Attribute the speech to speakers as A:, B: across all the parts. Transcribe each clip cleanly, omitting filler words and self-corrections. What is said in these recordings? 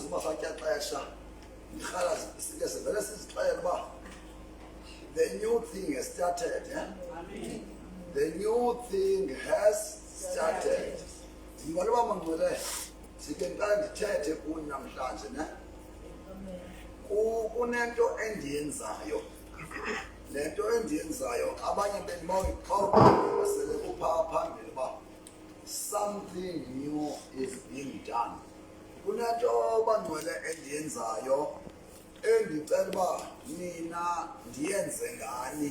A: Andizuba satya xesha, ndirhala sike sivele sizixele uba the new thing has started, eh? The new thing has started. Ndingibona uba mangcwele sike ndiqale ndithethe kuni namhlanje, ne? Kunento endiyenzayo, le nto endiyenzayo abanye beni bawusele kuphaa phambili uba something new is being done. Kunento, bangcwele, endiyenzayo endicela uba nina ndiyenze ngani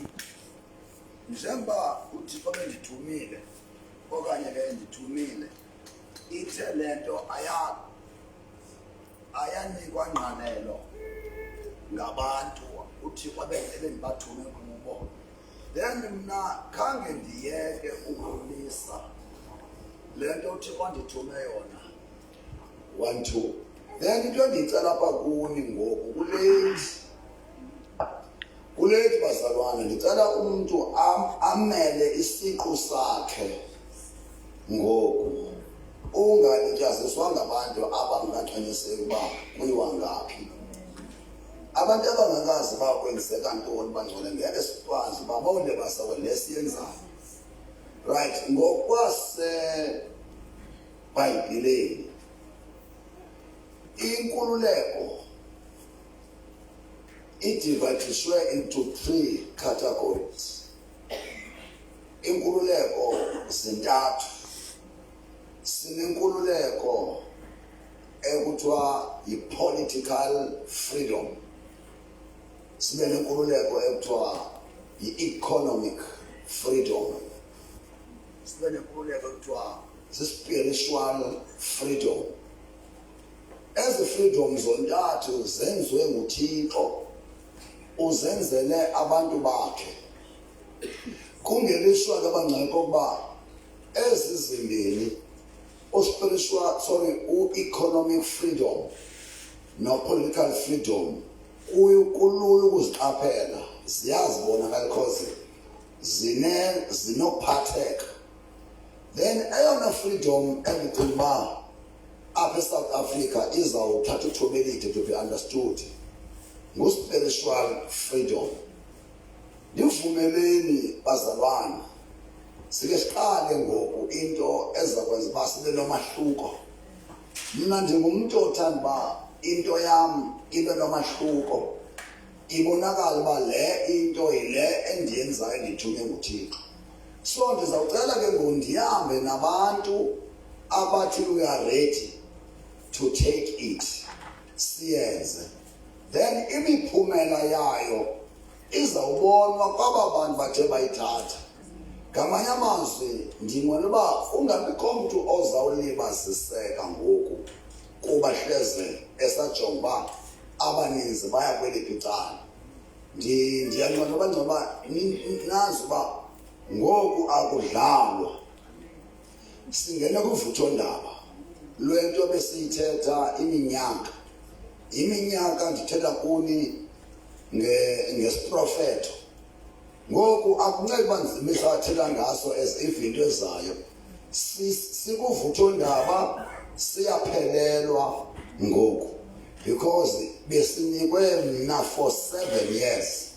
A: njengoba uThixo bendithumile okanye ke ndithumile. Ithe le nto ayanikwa ngqalelo ngabantu uThixo ebendibathume kubo, then mna khange ndiyeke ukulisa le nto uThixo andithume yona. One, two, then into endiyicela apha kuni ngoku, kulate, kulate bazalwane, ndicela umntu amele isiqu sakhe ngoku, ungalityaziswa ngabantu abangaqiniseki uba kuyiwa ngaphi, abantu abangakazi uba kwenzeka ntoni. Bangcwele, ngeke sikwazi uba bawulibasa le siyenzayo, right? Ngokwasebhayibhileni, inkululeko idivayidishwe into three categories. Inkululeko zintathu. Sinenkululeko ekuthiwa yi-political freedom, sibe nenkululeko ekuthiwa yi-economic freedom, sibe nenkululeko ekuthiwa si-spiritual freedom. Ezi freedom zontathu zenziwe nguThixo, uzenzele abantu bakhe. Kungelishwa ke, bangcwele, kokuba ezi zimbini, u-spiritual, sorry, u-economic freedom no-political freedom, kulula ukuziqaphela, ziyazibonakala because zinophatheka. Then eyona freedom endicinga uba apha eSouth Africa izawuthatha ithuba elide to be understood ngu-spiritual freedom. Ndivumeleni, bazalwane, sike siqale ngoku into eza kwenza uba sibe nomahluko. Mna ndingumntu othanda uba into yam ibe nomahluko, ibonakala uba le into yile endiyenzayo, ndithunywe nguThixo. So ndizawucela ke ngoku ndihambe nabantu abathi we are ready to take it, siyenze, then imiphumela yayo izawubonwa kwaba bantu bathe bayithatha. Ngamanye amazwi, ndinqwena uba ungabikho mntu ozawulibaziseka ngoku, kuba hleze esajonga uba abaninzi baya kweliphi icala. Ndiyanqwena uba ngcoba nazi uba ngoku akudlalwa, singena kuvuthondaba lwento besiyithetha iminyaka iminyaka. Ndithetha kuni ngesiprofeto ngoku, akuncedi uba nzima isathetha ngaso as if into ezayo. Sikuvuthondaba, siyaphelelwa ngoku because besinikwe mna for 7 years.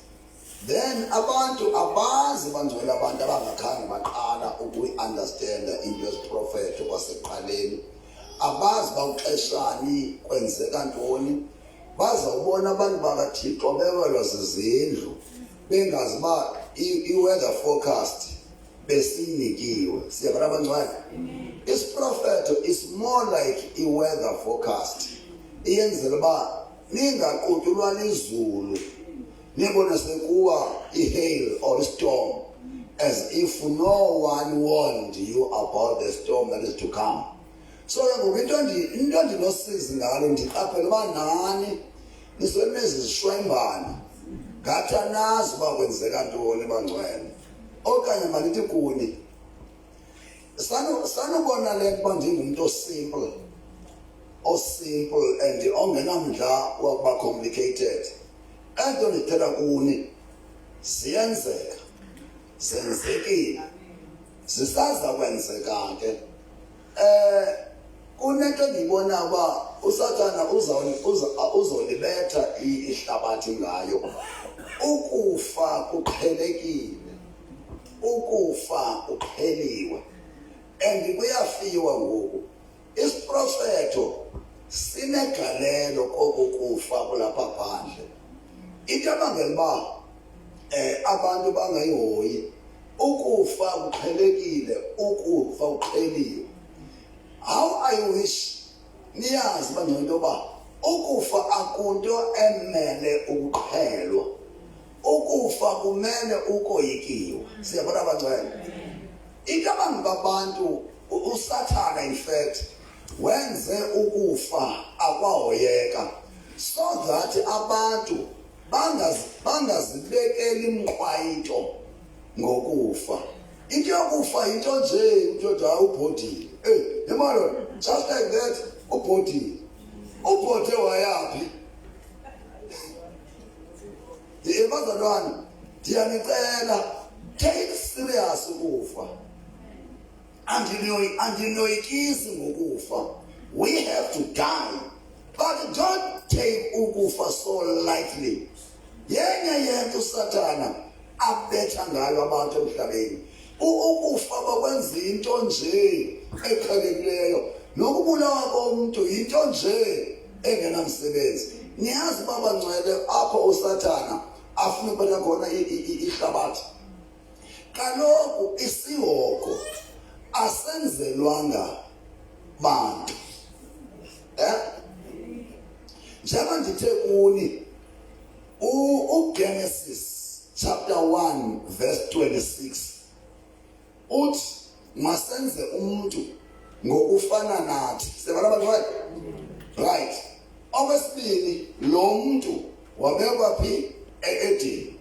A: Then abantu abazi, bangcwele, abantu abangakhange baqala ukuyi-understanda into yesiprofeto kwasekuqaleni, abazi bawuxeshani kwenzeka ntoni. Bazawubona abantu bakaThixo bewelwa zizindlu bengazi uba i-weather forecast besinikiwe. Siyabona, abangcwele, isiprofeto is more like i-weather forecast, iyenzela uba ningaqutyulwa lizulu, nibone sekuwa i-hail or storm as if no one warned you about the storm that is to come. So ke ngoku into endinosizi ngalo, ndiqaphela uba nani nisenezizishwembana ngathi anazi uba kwenzeka ntoni, bangcwele. Okanye mandithi kuni, sanubona le nto uba ndingumntu osimple, osimple and ongenamdla wakuba complicated. Ento ndithetha kuni ziyenzeka, zenzekile, zisaza kwenzeka ke. Kunento endiyibona uba uSathana uzolibetha ihlabathi ngayo. Ukufa kuqhelekile, ukufa kuqheliwe and kuyafiwa ngoku. Isiprofetho sinegalelo koku kufa kulapha phandle. Into ebangela uba abantu bangayihoyi, ukufa kuqhelekile, ukufa kuqheliwe. How I wish niyazi bangcono into yoba ukufa akunto emele ukuqhelwa, ukufa kumele ukoyikiwe. Siyabona abangcwele, into abantu babantu uSathana in fact wenze ukufa akwahoyeka so that abantu bangazibekeli mqwayito ngokufa. Into yokufa yinto nje into yokuthi hayi ubhodile, hey yemalo, just like that ubhodile, ubhode wayaphi? Bazalwane, ndiyanicela, take serious ukufa. Andinoyikisi ngokufa. We have to die, but don't take ukufa so lightly. Yenye yento uSathana abetha ngayo abantu emhlabeni, ukufa bakwenza into nje eqhelekileyo, nokubulawa komuntu yinto nje engenamsebenzi. Niyazi baba ngcwele, apho uSathana afuna ukubetha khona ihlabathi. Kaloku isihogo asenzelwanga bantu. Njengoba ndithe kuni, uGenesis chapter 1 verse 26 uthi masenze umuntu ngokufana nathi. Siyabona abantwana, right? Okwesibili, lo muntu wabekwa phi? E-Eden.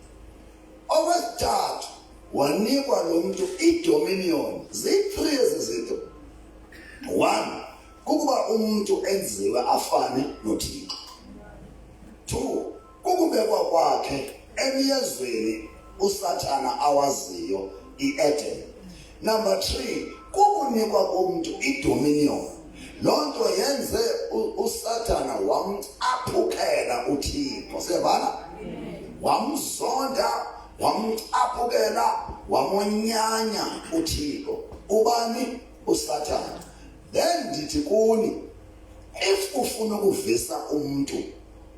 A: Okwesithathu, wanikwa lo muntu idominion. Ziyi-three ezi zinto. One, kukuba umuntu enziwe afane noThixo. Two, kukubekwa kwakhe emyezweni uSathana awaziyo, i-Eden. Number 3, kukunikwa komuntu idominion. Loo nto yenze uSathana wamcaphukela uThixo. Siyavana? Wamzonda, wamcaphukela, wamonyanya uThixo. Ubani? USathana. Then ndithi kuni, if ufuna ukuvisa umuntu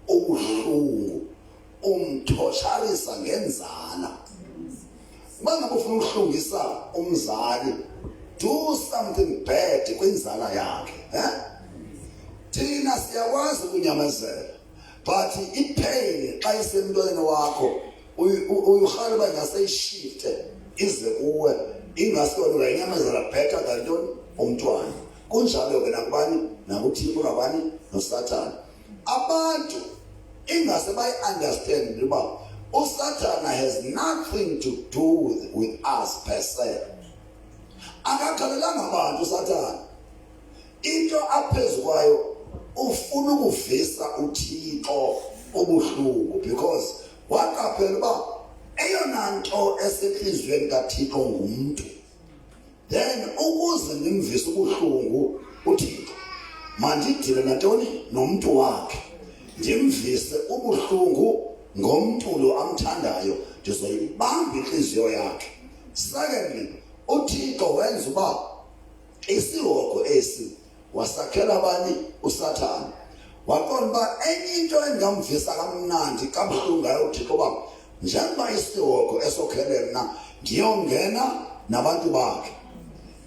A: ubuhlungu, umthosharisa ngenzala. Uba ngabe ufuna ukuhlungisa umzali, do something bad kwinzala yakhe. Thina siyakwazi ukunyamezela, but ipain xa isemntwaneni wakho uyurhala uba ingase ishifte ize kuwe, ingase wena ungayinyamezela better than ntoni? Umntwana. Kunjalo ke nakubani? NakuThixo, nabani? NoSathana. Abantu ingase bayi-understand uba uSathana has nothing to do with us per se. Akakhalelanga abantu uSathana. Into aphezu kwayo, ufuna ukuvisa uThixo ubuhlungu, because waqaphela uba eyona nto esentliziyweni kaThixo ngumntu. Then ukuze ndimvise ubuhlungu uThixo, mandidile nantoni? Nomntu wakhe. Ndimvise ubuhlungu ngomntu lo amthandayo, ndizoyibamba intliziyo yakhe. Secondly, uThixo wenza uba isihogo esi wasakhela abani? USathana. Waqonda uba enye into engamvisa kamnandi kabuhlungu ngayo uThixo, uba njengoba isihogo esokhele mna, ndiyongena nabantu bakhe.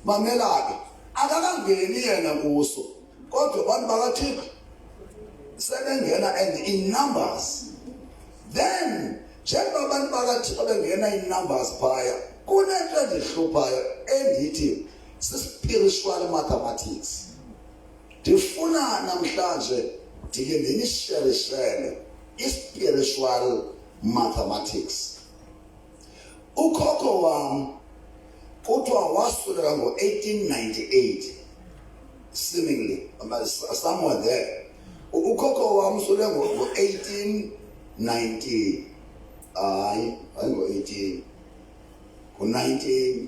A: Mamela ke, akakangeni yena kuso, kodwa abantu bakaThixo sebengena and in numbers. Then njengoba abantu bakaThixo bengena in numbers phaya, kunento endihluphayo endithi si-spiritual mathematics. Ndifuna namhlanje ndike ndinisherishele i-spiritual mathematics. Ukhokho wam kuthiwa wasweleka ngo-1898, seemingly somewhere there. Ukhokho wam usweleke ngo-1890, hayi hayi, ngo-18, ngo-19,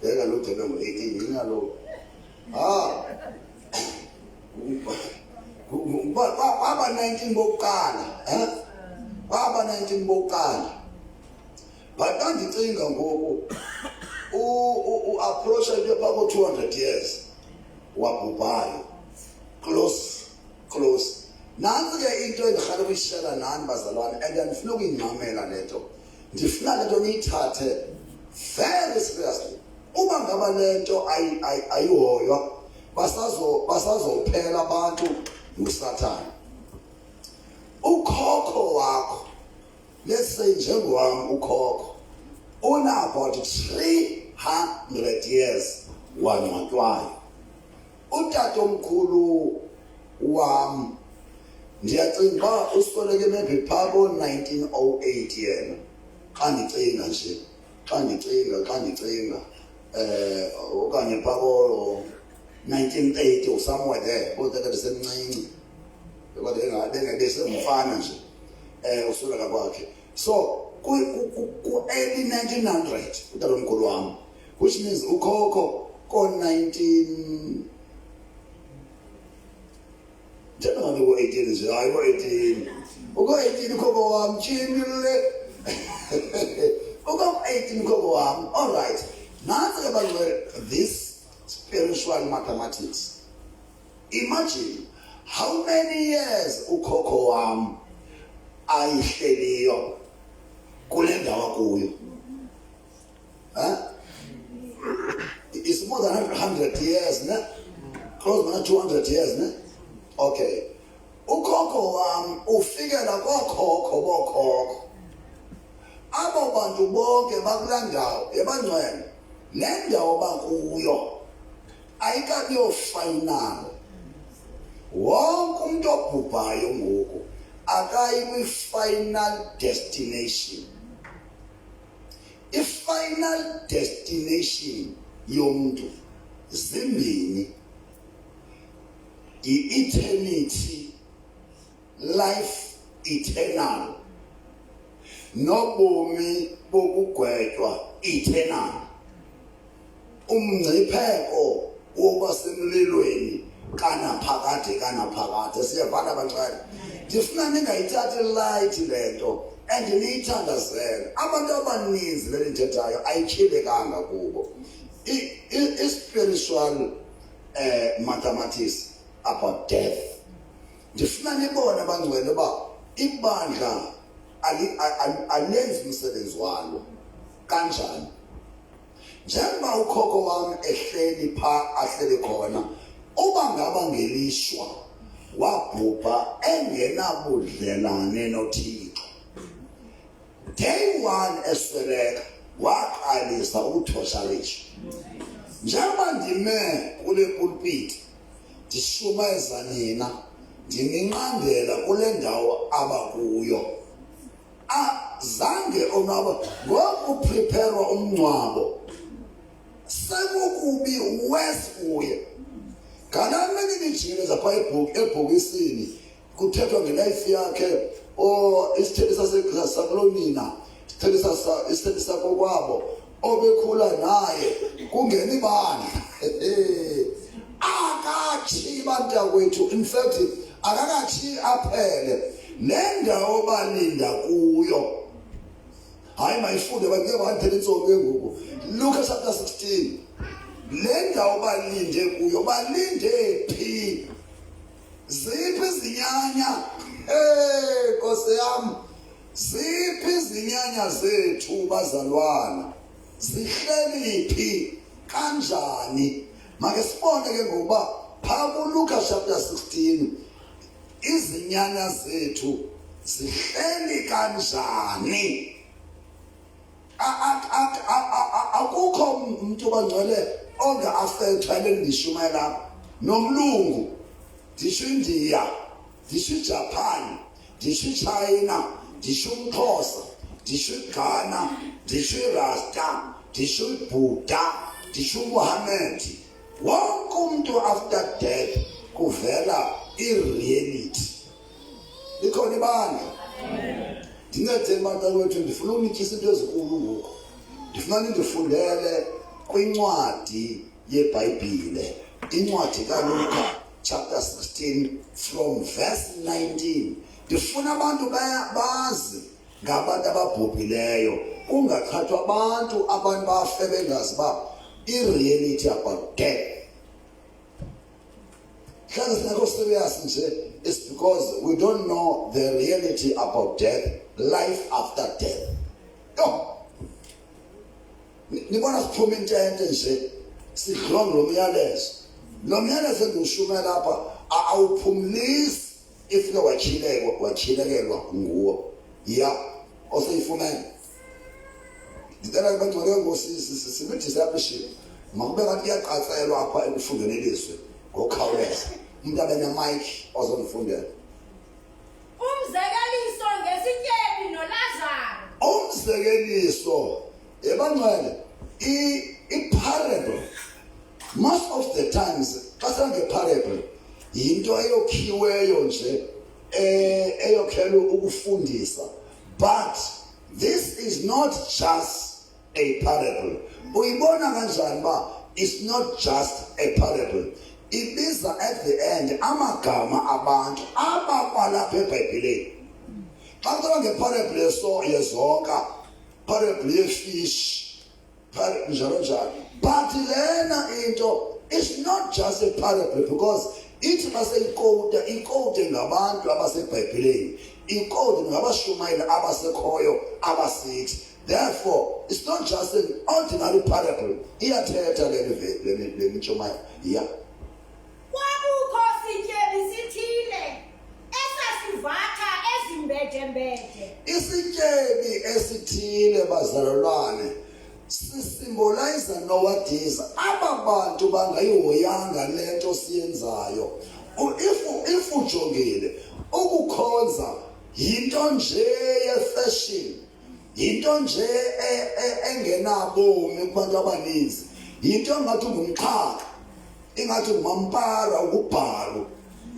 A: ngeke kaloku debe ngo-18 yini kaloku. Ah, Kwaba 19 bokuqala, eh? Kwaba 19 bokuqala. But xa ndicinga ngoku u-approacha into phaa ko-200 years wabhubhayo. Close, close. Nantsi ke into endirhale ukuyishela nani bazalwane and andifuna ukuyingxamela le nto. Ndifuna le nto niyithathe very seriously. Uba ngaba le nto ayihoywa basazophela abantu nguSathane. Ukhokho wakho let's say njengowam ukhokho una about 300 years wangcwatywayo. Utatomkhulu wam ndiyacinga uba usweleke maybe phaa ko-1908 yena xa ndicinga nje xa ndicinga xa ndicinga eh okanye phaa ko-1930 or somewhere there kodwa ndisemncinci kodwa bengebesengumfana nje eh usweleka kwakhe so ku-early 1900 utatomkhulu wam which means ukhokho ko-19 njengoba ko-18 nje hayi ko-18 uko-18 ukhokho wam tshini le uko-18 ukhokho wam all right nantsi ke bangcwele this spiritual mathematics imagine how many years ukhokho wam ayihleliyo kule ndawo akuyo. Huh? It's more than 100 years, ne? Close to 200 years, ne? Okay. Ukhokho wam ufikela kokhokho bokhokho. Abo bantu bonke bakulaa ndawo ebangcwele. Le ndawo bakuyo ayikabi yofinal. Wonke umuntu obhubhayo ngoku akayi kwi-final destination. I-final destination yomntu zimbini, i-eternity, life eternal, nobomi bokugwetywa eternal. Umngcipheko wokuba semlilweni kanaphakade kanaphakade. Siyavana bangcwele? Ndifuna ningayithathi light le nto and niyithandazele. Abantu abaninzi le ndithethayo ayityhilekanga kubo. I-spiritual mathematics about death. Ndifuna nibone abangcwele uba ibandla alenzi umsebenzi walo kanjani. Njengoba ukhokho wam ehleli pha ahleli khona, uba ngaba ngelishwa wabhubha engenabudlelane noThixo, day one esweleka waqalisa ukuthosharisha. Njengoba ndime kule pulpiti ndishumayeza nina, ndininqandela kule ndawo abakuyo. Azange onwabo ngoku preparwa umngcwabo sekukubi worse kuye. Ngalaa mini nijikeleza phaa ebhokisini kuthethwa ngelife yakhe o isithethi sakulonina, isithethi sakokwabo obekhula naye kungena ibandla. Akatshi bantakwethu, in fact akakatshi aphele le ndawo balinda kuyo. Hayi mayifunde bangeke bandithele intsomi ke ngoku. Luka chapter 16, le ndawo balinde kuyo, balinde phi? Ziphi izinyanya? Hey Nkosi yam, ziphi izinyanya zethu bazalwana? Zihleli phi kanjani? Make sibone ke ngokuba phaa kuLuka chapter 16 izinyanya zethu zihleli kanjani. Akukho umuntu bangcwele onga-affectwa le ndishumayela lapha. Nomlungu, ndisho iNdiya, ndisho iJapan, ndisho iChina, ndisho umXhosa, ndisho iGhana, ndisho iRasta, ndisho iBuddha, ndisho uMuhammad. Wonke umuntu after death kuvela i-reality. Likhona ibandla. Ndincedeni bantakwethu, ndifuna unityisa into ezinkulu ngoku. Ndifuna nindifundele kwincwadi yeBhayibhile, incwadi kaLuka chapter 16 from verse 19. Ndifuna abantu bazi ngabantu ababhubhileyo, kungaqhathwa abantu, abantu bafe bengazi uba i-reality about death. Mhlawumbe singekho serious nje, it's because we don't know the reality about death, life after death. Yo, nibona siphuma intente nje, sidlula ngalo myalezo. Lo myalezo endiwushumela apha awuphumlisi if ke watyhilekelwa nguwo. Ya, oseyifumene. Ndicela ke bangcwele ngoku sikwi-discipleship, makube ngathi kuyaqatselwa apha ekufundeni ilizwi ngokukhawuleza. Umntu abe ne-mic ozondifundela.
B: Umzekeliso ngesityebi noLazaro.
A: Umzekeliso, ebangcwele, i-parable, most of the times xa sengeparable yinto eyokhiweyo nje, eyokhelwe ukufundisa, but this is not just a parable. Uyibona kanjani ba it's not just a parable? Ibiza at the end amagama abantu abakwalapha eBhayibheleni. Xa kuthiwa ngeparable yezonka, parable yefish, njalo njalo, but lena into it's not just a parable, because ithi baseyikota ikote ngabantu abaseBhayibheleni, ikote ngabashumayeli abasekhoyo abasithi. Therefore it's not just an ordinary parable. Iyathetha le ntshumayelo. Yeah.
B: Kwakukho sityebi sithile esasivatha ezimbejembeje.
A: Isityebi esithile, bazalwane, sisymbolize nowadays aba bantu bangayihoyanga lento siyenzayo. If ujongile, ukukhonza yinto nje ye-fashion, yinto nje engenabomi kubantu abaninzi, yinto engathi ungumxhaka, ingathi ngumampara ukubhalwa,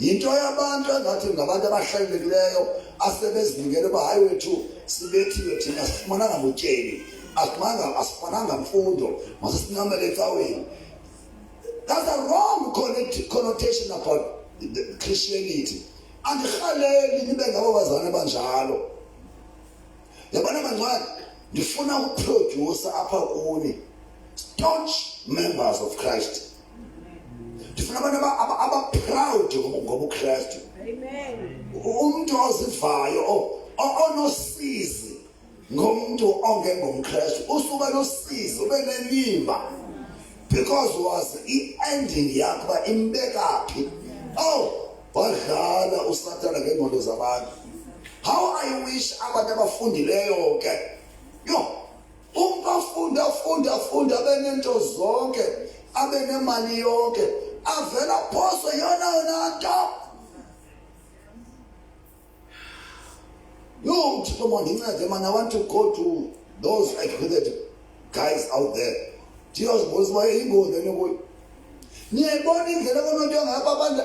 A: yinto yabantu engathi ngabantu abahlelelekileyo asebezinikele uba hayi wethu, sibethiwe thina, asifumananga butyebi, asifumananga mfundo, masisincamele ecaweni. That's a wrong connotation about the Christianity. Andirhaleli nibe ngabo bazalwane banjalo. Yabona bangcwele, ndifuna ukuproduce apha kuni staunch members of Christ. Ndifuna abantu aba-proud ngobuKristu.
B: Amen.
A: Umuntu ozivayo onosizi ngomuntu ongengomKristu, usuka nosizi ube nenimba, because was i-ending yakho uba imbekaphi. Oh, wadlala uSathana ngengqondo zabantu. How I wish abantu abafundileyo ke, yo, umuntu afunde, afunde, afunde, abe nento zonke, abe nemali yonke, avela phoswe yona yona nto. Yo, Thixo mandincede man, I want to go to those educated guys out there. Ndiyozibonisa uba ingozi lento kuyo. Niyayibona indlela kononto ngapha abantu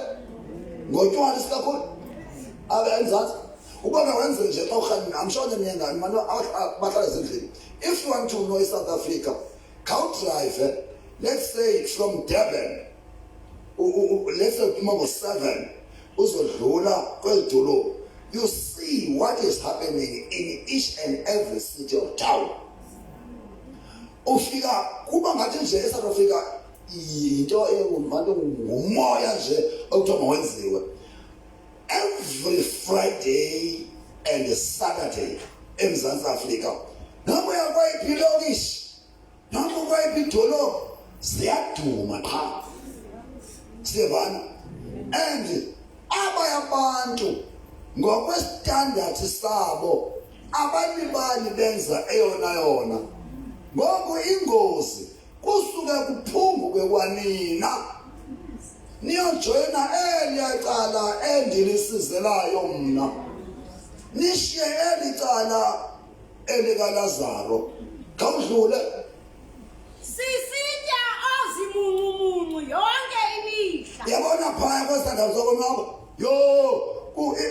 A: ngotywala isikakhulu abe eMzantsi. Ubona wenze nje xa urhani, I'm sure niyengani mani bahlala ezindlini. If you want to know South Africa, khawudrayive, let's say from Durban, let's say uphuma ngo-7 uzodlula kweli dolophu, you see what is happening in each and every city of town. Ufika kuba ngathi nje eSouth Africa yinto engumantu ngumoya nje okuthiwa mawenziwe every Friday and Saturday eMzantsi Afrika. Noma uya kwayiphi ilokishi, noma kwayiphi idolophu, ziyaduma qha. Siyevana? And abanye abantu ngokwestandard sabo abalibali benza eyona yona. Ngoku ingozi kusuke kuphunguke kwanina niyojoyina eliya cala endilisizelayo mna, nishiye eli cala elikaLazaro. Khawudlule.
B: Sisitya ozimuncumuncu yonke imihla.
A: Yabona phaya kwesandawo zokonwaba, yo,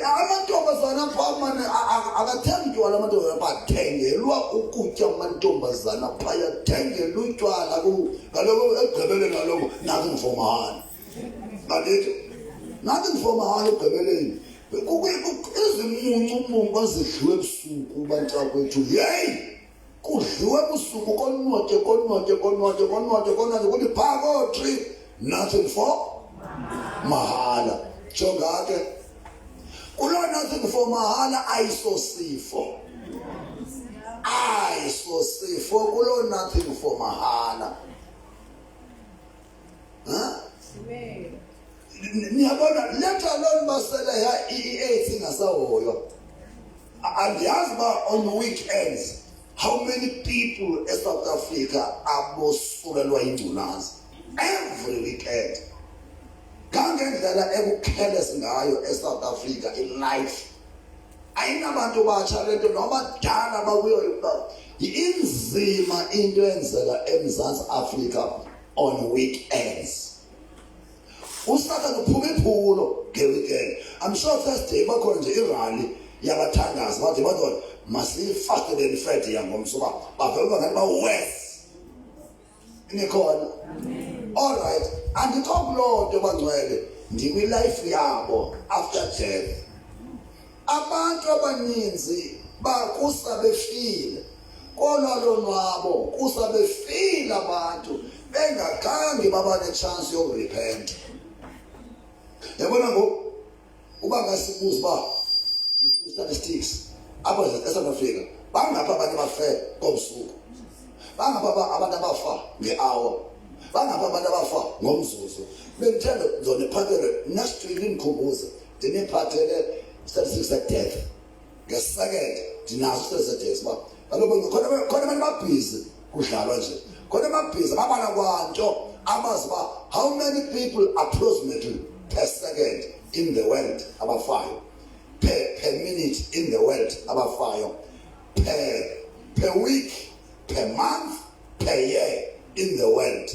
A: amantombazana phaa mane akathengi tywala, amantombazana bathengelwa ukutya, amantombazana phaya thengelwa utywala. Kaloku ekugqibeleni kaloku nakumvumani andithi. Nothing for mahala ekugqibeleni. Izimuncumuncu ezidliwe ebusuku bantakwethu. Yeyi! Kudliwe ebusuku konwatye konwatye konwatye konwatye konwatye kuthi phaa koo-three nothing for mahala. Jonga ke kuloo nothing for mahala ayisosifo. Ayisosifo kuloo nothing for mahala. Huh? Niyabona let alone basele ya i-AIDS ingasahoywa. Andiyazi uba on weekends how many people eSouth Africa abosulelwa yingculazi every weekend. Ngangendlela ekucareless ngayo eSouth Africa ilife ayinabantu batsha lento nobadala bakuyo inzima into enzeka eMzantsi Afrika on weekends. Usathane uphuma iphulo ngeweekend. I'm sure Thursday bakhona nje irally yabathandazi bathi bathi masifasteleni Friday yangomso uba bavele uba ngathi ba-worse. Nikhona? All right. Andikho kuloo nto bangcwele ndikwilife yabo after death. Abantu abaninzi bakusa befile kolwa lonwabo kusa befile abantu bengakhange baba nechance yokurepenta. Yabona ngoku uba ngasibuza uba statistics apha eSouth Africa bangaphi abantu abafe ngobusuku, bangaphi abantu abafa nge-hour, bangaphi abantu abafa ngomzuzu. Bendithe ndizoniphathele next week nindikhumbuze ndiniphathele statistics se-death ngesecond ndinaso statistics uba kaloku khona khona abantu babhizi kudlalwa nje khona amabhizi babala kwanto abazi uba how many people approximately per second in the world abafayo per minute in the world abafayo per week per month per year in the world.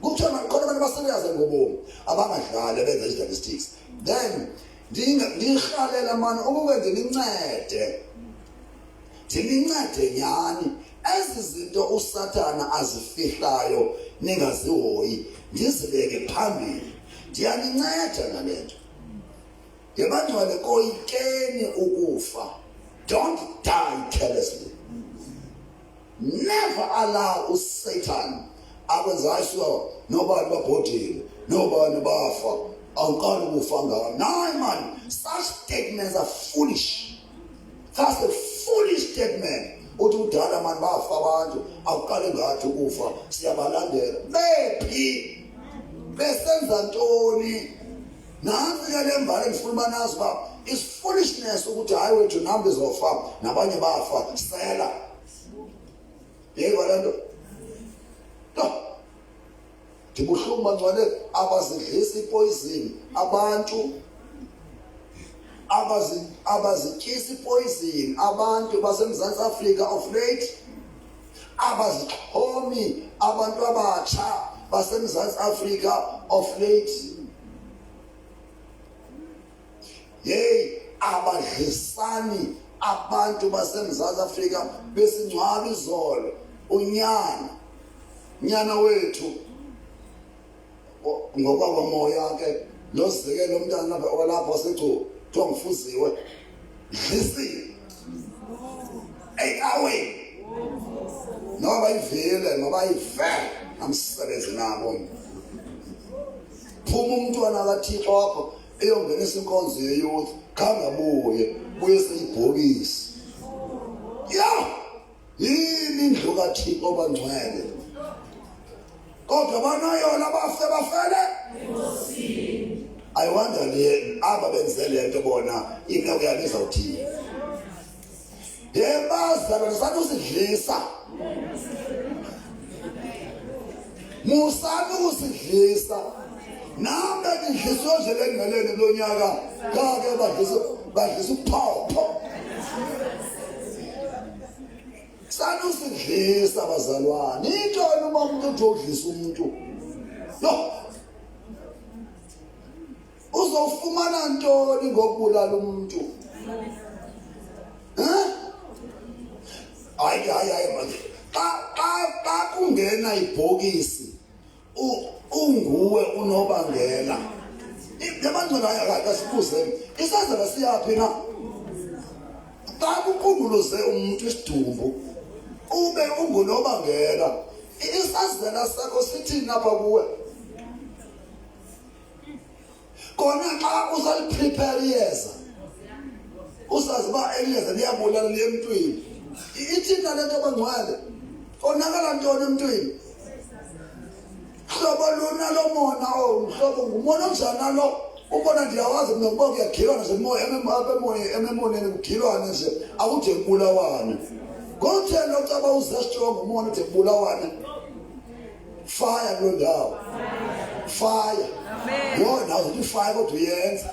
A: Kuthiwa khona abantu abaserious ngobomi abangadlali benza i-statistics. Then ndiyirhalela mani ukube ndinincede ndinincede nyhani ezi zinto uSathana azifihlayo ningazihoyi ndizibeke phambili. Ndiyaninceda ngale nto. Ngebangcwele koyikeni ukufa. Don't die carelessly. Never allow uSatan akwenza hayi suka nobani babhodile nobani bafa awuqali ukufa ngawo. Nayi man, such statements are foolish. That's a foolish statement. Uthi kudala mani bafa abantu awuqali ngathi ukufa siyabalandela. Bephi? Besenza ntoni? Nantsi ke le mbali endifuna uba nazi uba is foolishness ukuthi hayi wethu nam ndizofa nabanye bafa sela. Yeyiva le nto? No. Ndibuhlungu bangcwele abazidlisa ipoyizini abantu abazityisa ipoyizini abantu baseMzantsi Afrika of late abazixhomi abantu abatsha baseMzantsi Afrika of late. Hey abadlisani abantu baseMzantsi Afrika besingcwaba izolo unyana nyana wethu ngokwakwamoya ke lo zikelo umntana walapha waseGcuwa kuthiwa nguFuziwe dlisiwe ecaweni noba bayivile mabayive namsebenzi nabo. Phuma umntwana kaThixo apha eyongenisa inkonzo yeyouth khange abuye buye seyibhokisi. Ya yini indlu kaThixo bangcwele kodwa banayona bafe bafele. I wonder le aba benze le nto bona imeko yabo izawuthini. Yebazalwane sanusidlisa. Musani ukusidlisa. Nami bengidliswe nje lengqeleni kulo nyaka kake badlisa badlisa uphopho. Sanusidlisa bazalwane. Intoni uma umuntu uthi udlisa umuntu? No. Uzofumana ntoni ngokubulala umuntu? Huh? Hayi hayi hayi manje. Xa xa xa kungena ibhokisi unguwe unobangela. Yabangcwele akasibuzeni isazela siyaphi na? Xa kuqunguluze umuntu isidumbu ube ungunobangela, isazela sakho sithini apha kuwe? Kona xa usaliprepare iyeza, usazi uba eliyeza liyabulala liye emntwini, ithini nale nto bangcwele? Konakala ntoni emntwini? Hlobo luna lomona olu hlobo, ngumona onjani nalo? Ubona ndiyawazi mna ukuba kuyagilwana nje ememoneni, kugilwane nje, akude kubulawane. Ngokutheni lo caba uzesitrongo umona ude kubulawane? Fire kuloo ndawo, fire. Yho, nazo uthi fire kodwa uyenza.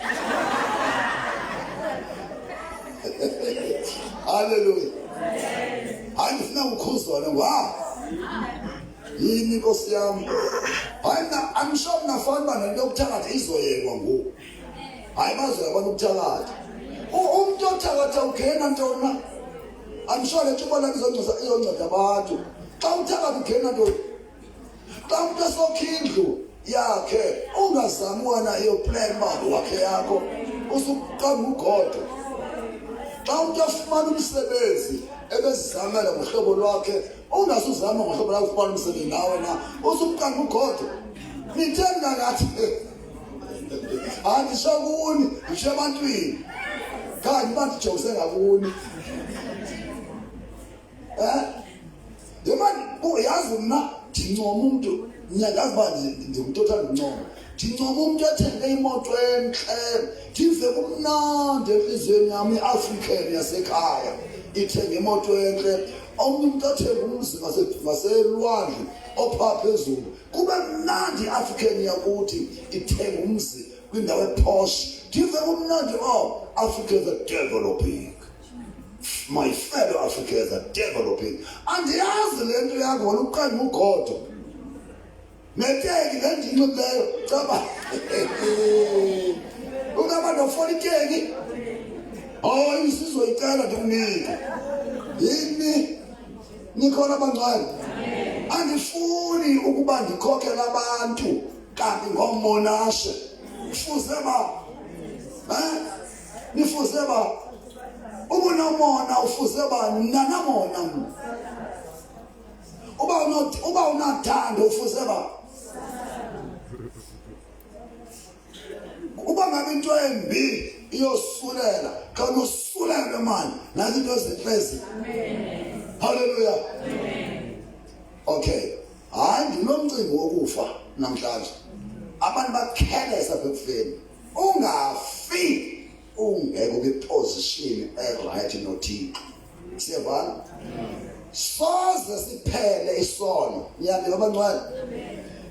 A: Halleluya. Hayi, ndifuna kukhuzwane ngwa yini inkosi yam. Hayi mna, I'm sure mna fana uba nento yokuthakatha izoyekwa ngoku. Hayi, bazoya abantu ukuthakatha. Umntu othakatha ugena ntoni na? I'm sure le thuba lam izonceda abantu. Xa uthakatha ugena ntoni? Xa umntu esokha indlu yakhe, ungazami wena iyoplan uba wakhe yakho, usuqamba ugodo. Xa umntu afumana umsebenzi ebezizamela ngohlobo lwakhe, ungasuzama ngohlobo lakho ufumana umsebenzi nawe na, usuqamba ugodo. Nitheni kakathi? Andisho kuni, ndisho ebantwini. Kanti uba ndijongise ngakuni. Yemani, yazi mna ndincoma umntu, mna ndazi uba ndingumntu othanda ukuncoma. Ndincoma umntu ethenge imoto entle, ndive kumnandi entliziyweni yam. I-African yasekhaya ithenge imoto entle. Omnye umntu athenge umzi ngaselwandle ophaa phezulu, kube mnandi. I-African yakuthi ithenge umzi kwindawo eposh, ndive kumnandi. Oh, Africans are developing, my fellow Africans are developing. Andiyazi le nto yakho wena uqanda ugodo neteki le ndinxibileyo, caba ukaba nofola iteki. Hayi, sizoyicela ndikunike. Yini, nikhona abangcwele? Andifuni ukuba ndikhokhela abantu kanti ngomonashe. Fuze ba nifuze ba ubunomona, ufuze ba nanamona mna. Uba unathando, ufuze ba uba ngabe into embi iyosulela, xa unosulelwe mani nazi into ezintle ezi. Haleluya. Okay, hayi, ndinomcimbi wokufa namhlanje. Abantu bakheleza apha ekufeni. Ungafi ungekho kwiposition eright noThixo. Siyavana? Soze siphele isono. Niyandika abangcwele?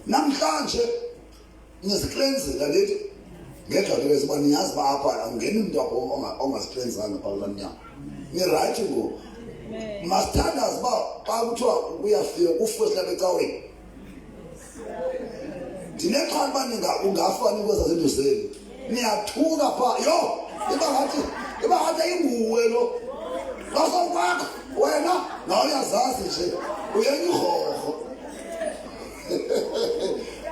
A: Namhlanje niziklenzile andithi ngegazi lezi, uba niyazi uba apha awungeni umntu apho ongaziklenzanga phaa kulaa mnyango. Nirayithi ngoku. Masithandaze uba xa kuthiwa kuyafika kufiwe silapha ecaweni. Ndinexhala uba ungafa nikweza zindlu zenu, niyathuka phaa. Yho, iba ngathi ayinguwe lo basokwakho wena, nawe uyazazi nje, uyenye irhorho,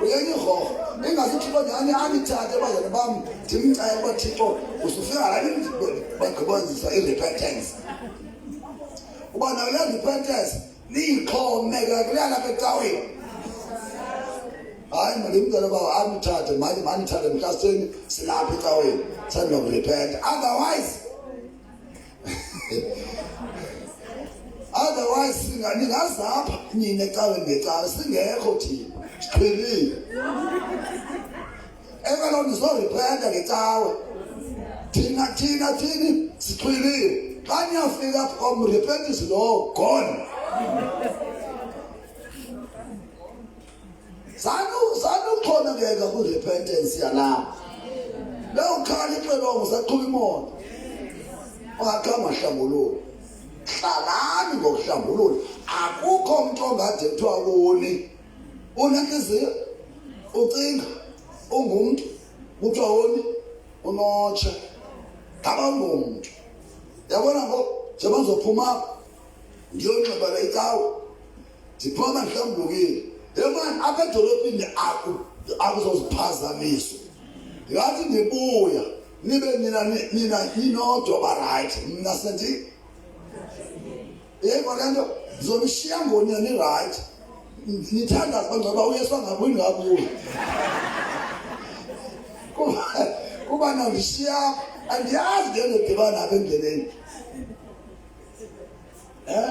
A: uyenye irhorho. Ingase uThixo nyhani andithathe, bazalwane bam. Ndimcele uba Thixo usufika lani, bagqibenzisa i-repentance, uba nayo le repentance niyixhomeka kuleyalapha ecaweni. Hayi, mandimcele uba andithathe manje, mandithathe mhlaseni silapha ecaweni sandinokurepenta. Otherwise ningazapha nina ecaweni ngecawe singekho thina, siqhelile. Ekaloo nizorepenta ngecawe, thina thini sixhwiliwe. Xa niyafika apha komrepentisi lowo gone. Sanuxhomekeka kwi-repentance yalapha. Lewukhala ixilongo saqhuba imoto, ungakhange wahlambulula. Hlalani ngokuhlambulula. Akukho mntu ongade kuthiwa kuni unentliziyo, ucinga ungumntu, kuthiwa woni unotshe, ngaba ungumntu. Yabona ngoku njengoba ndizophuma apha ndiyonxiba le icawe, ndiphuma ndihlambulukile. Yemani, apha edolophini akuzoziphazamiso. Ndingathi ndibuya nibe nina nina ninodwa ba right mna sendi Yebo le nto ndizonishiya ngoni ni right. Nithandaza bangcwaba uYesu angabuyi ngabuyi. Kuba kuba nandishiya andiyazi le ndidibana nabo endleleni. Eh?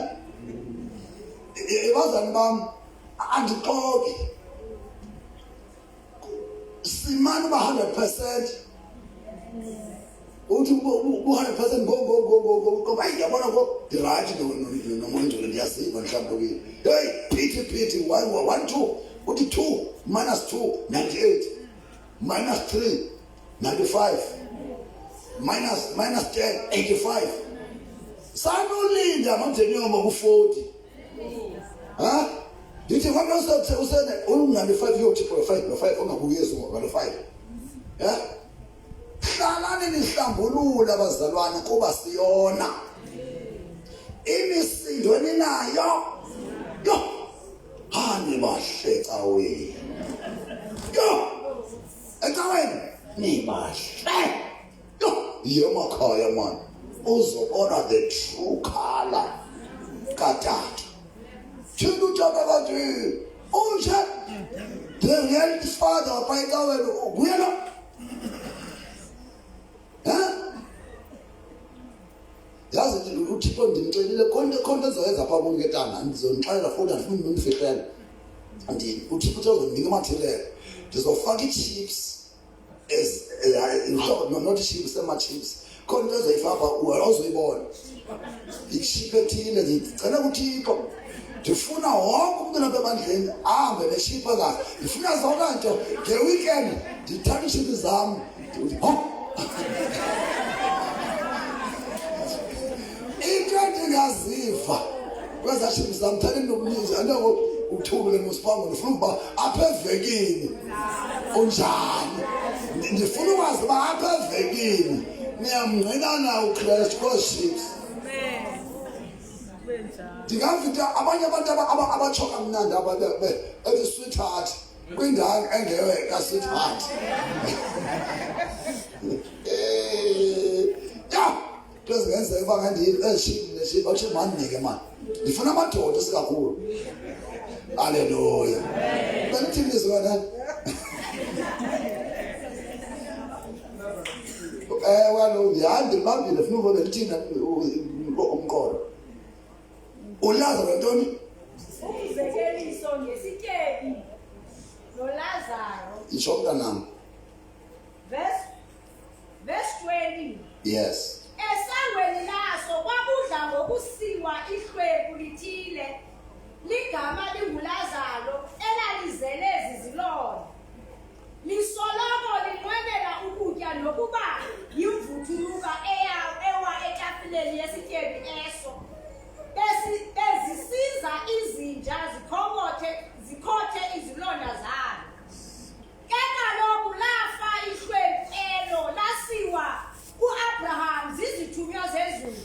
A: Ebazali bam andixoki. Simane uba 100%. Uthi u-100 percent go go go go go go hayi yabona go ndirayithi nomongcwele ndiyaziva ndihlambulukile. Hey phithi phithi 1 1 2 uthi 2 minus 2 98 minus 3 95 minus minus 10 85 Sanolinda mamjenyomo ku-40. Ha? Ndithi kwamna usene ungu-95 uyothi 5 no-5 ungabuyi Yesu ngalo-5. Ya? Hlalani nihlambulula abazalwane kuba siyona. Imisindo eninayo. Yo. Hani bahle ecaweni. Yo. Ecaweni nibahle. Yo, yemakhaya man. Uzobona the true color katata. Thina utata kathi unje the real father wapha ecaweni nguye lo. Ha? Yazi uThixo ndimcelile khona khona ezoyenza pha kum ke tanga ndizonixelela futhi andifuni nondifihlela. Ndi uThixo uzondinika imaterial. Ndizofaka ii-chips as no not chips ema chips khona into ezoyifaka ozoyibona ichip ethile ndicela kuThixo ndifuna wonke umntu lapha ebandleni ahambe neship kahle ndifuna zonke nto ngeweekend ndithatha iiship zam into endingaziva kwezaa ship zam thatha into omninzi andoko uthule nosiphambo ndifuna ukuba apha evekini unjani ndifuna ukwazi uba apha evekini niyamngqinana ukristu kooships ndingamva abanye abantu abatsho kamnandi aba ethi sweetheart kwindawo engewe kasweetheart eh, ya into ezingenzeka uba ngandiyeshini neshini batsho mandinike mani ndifuna amadoda esikakhulu aleluya benithini lizwi wena ewe lo hayi ndilibambile funa uva bendithini umqolo uLazaro ntoni
B: Umzekeliso ngesityebi noLazaro.
A: Yitsho mntanam.
B: Verse verse 20.
A: Yes.
B: Esangweni laso kwakudla ngokusiwa ihlwempu lithile ligama linguLazaro elalizele zizilonda. Lisoloko linqwenela ukutya nokuba yimvuthuluka eya ewa etafileni yesityebi eso. Bezisiza izinja zikhonkothe zikhothe izilonda zalo. Ke kaloku lafa ihlwempu elo lasiwa kuAbraham zizithunywa zezulu.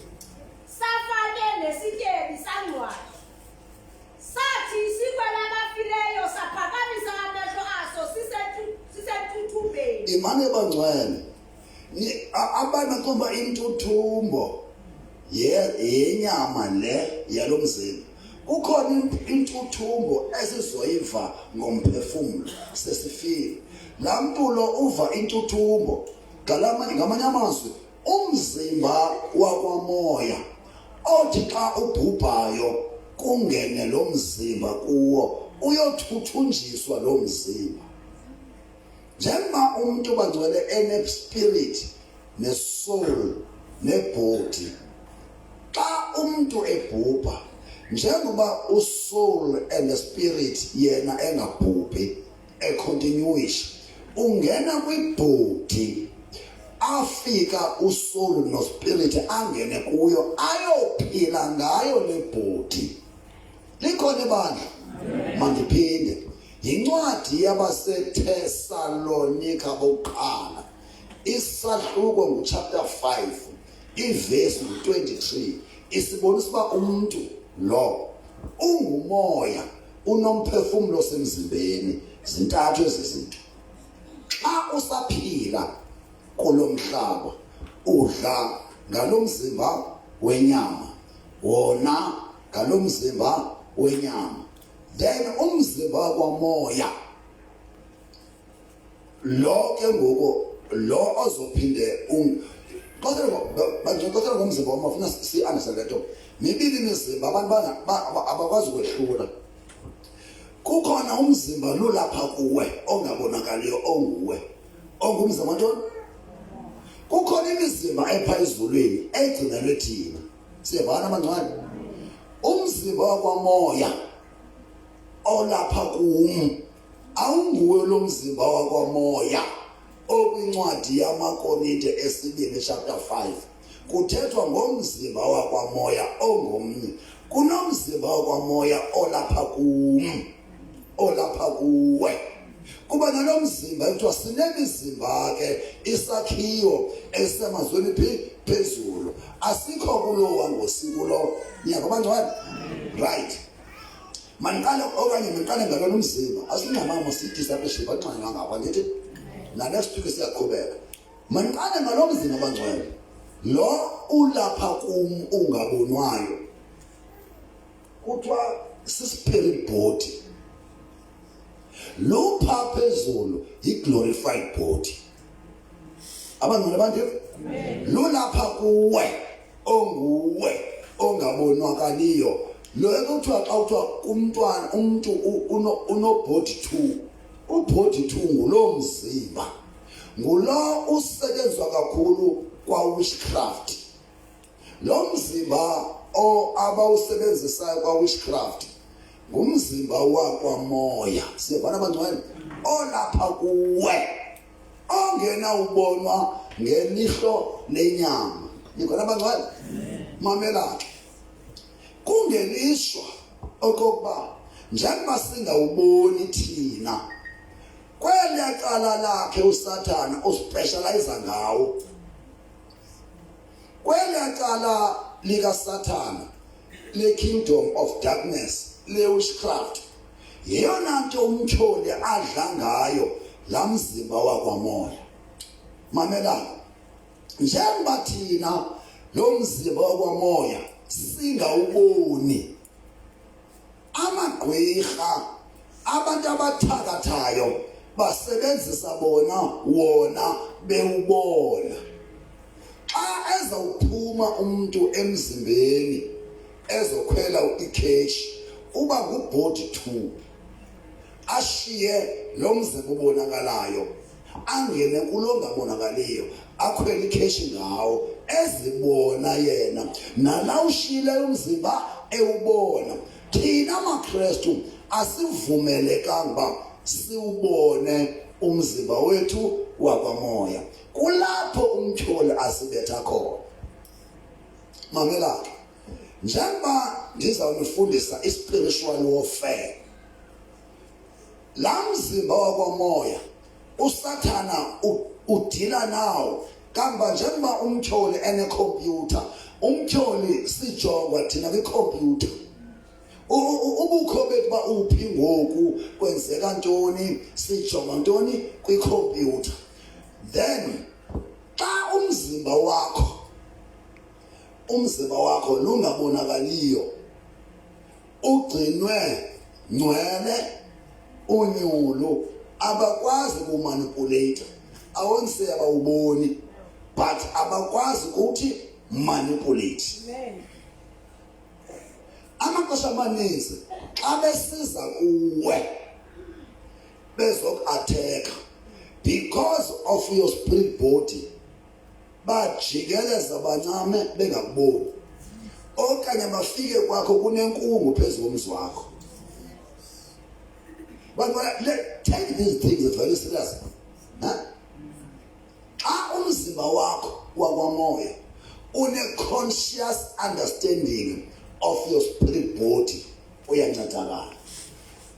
B: Safa ke nesityebi sangcwatywa. Sathi sikwelabafileyo saphakamisa amehlo aso sisentuthumbeni.
A: Imane bangcwele. Abanye kuba intuthumbo yenyama le yalo mzimba. Kukhona intuthumbo esizoyiva ngomphefumlo sesifile. Laa mntu lo uva intuthumbo ngamanye amazwi umzimba wakwamoya othi xa ubhubhayo kungene lo mzimba kuwo uyothuthunjiswa lo mzimba njengoba umuntu bangcwele ene-spirit ne-soul nebody xa umuntu ebhubha njengoba usoul and spirit yena engabhubhi econtinuisha ungena kwibhodi afika usoul nospirit angene kuyo ayophila ngayo le bhodi likhona ibandla mandiphinde yincwadi yabaseThesalonika bokuqala isahluko nguchapter 5 ivesi ngu-23 isibonisa uba umntu lo ungumoya unomphefumlo osemzimbeni zintathu ezi zinto xa Xa usaphila kulo mhlaba udla ngalo mzimba wenyama, wona ngalo mzimba wenyama, then umzimba wakwamoya lo ke ngoku lo ozophinde banjexoxela ngomzimba wam, afuna si-understand le nto. Mibini imizimba, abantu abakwazi ukwehlula. Kukhona umzimba lulapha kuwe ongabonakaliyo, onguwe, ongumzimba ntoni. Kukhona imizimba epha ezulwini egcinelwe thina. Siyevana abangcwele? Umzimba wakwamoya olapha kum awunguwe lo mzimba wakwamoya okwincwadi yamaKorinte esibini chapter 5. Kuthethwa ngomzimba wakwamoya ongomnye. Kunomzimba wakwamoya olapha kum, olapha kuwe. Kuba nalo mzimba kuthiwa sinemizimba ke, isakhiwo esisemazweni phi phezulu, asikho kulo wangosikulo. Niyava bangcwele? Right, mandiqale okanye mandiqale ngalona umzimba. Asingxamanga siyi-discipleship, angxanywa ngapha ndithi na-next week siyaqhubeka. Mandiqale ngalo mzimba bangcwele, lo ulapha kum ungabonwayo, kuthiwa si-spirit body. Lo pha phezulu yi-glorified body. Abangcwele bantu, lulapha kuwe onguwe ongabonwakaliyo. Lo ekuthiwa xa kuthiwa kumntwana umntu uno-body two, u-body two nguloo mzimba, ngulo usetyenziswa kakhulu kwa-witchcraft. Lo mzimba abawusebenzisayo kwa-witchcraft ngumzimba wakwamoya. Siyevana abangcwele? Olapha kuwe ongena ubonwa ngelihlo lenyama. Nikhona abangcwele? Mamela ke, kungelishwa okokuba njengoba singawuboni thina, kweliya cala lakhe uSathana uspecialize ngawo. Kweliya cala likaSathana le-kingdom of darkness, le-witchcraft, yeyona nto umtyholi adla ngayo laa mzimba wakwamoya. Mamelani, njengoba thina lo mzimba wakwamoya singawuboni, amagqwirha, abantu abathakathayo basebenzisa bona wona bewubona. Xa ezawuphuma umntu emzimbeni ezokhwela ikheshi, uba ngu-body two, ashiye lo mzimba ubonakalayo, angene kulo ngabonakaliyo, akhwele ikheshi ngawo ezibona yena, nala ushiyileyo umzimba ewubona. Thina maKrestu asivumelekanga uba siwubone umzimba wethu wakwamoya. Kulapho umtyholi asibetha khona. Mamela ke, njengoba ndizawunifundisa i-spiritual warfare, laa mzimba wakwamoya uSathana udila nawo. Kamba njengoba umtyholi enekhompyutha, umtyholi sijongwa thina kwikhompyutha, ubukho bethu ba uphi ngoku, kwenzeka ntoni, sijonga ntoni kwikhompyutha. Then xa umzimba wakho lungabonakaliyo ugcinwe ngcwele, unyulu, abakwazi kumanipulate. I won't say abawuboni, but abakwazi ukuthi manipulate. Amaxesha amaninzi xa besiza kuwe bezoku-attacka, because of your spirit body bajikeleza bancame bengakuboni, okanye bafike kwakho kunenkungu phezu komzi wakho. But take these things very serious, huh? Xa umzimba wakho wakwamoya une-conscious understanding of your spirit body, uyancedakala.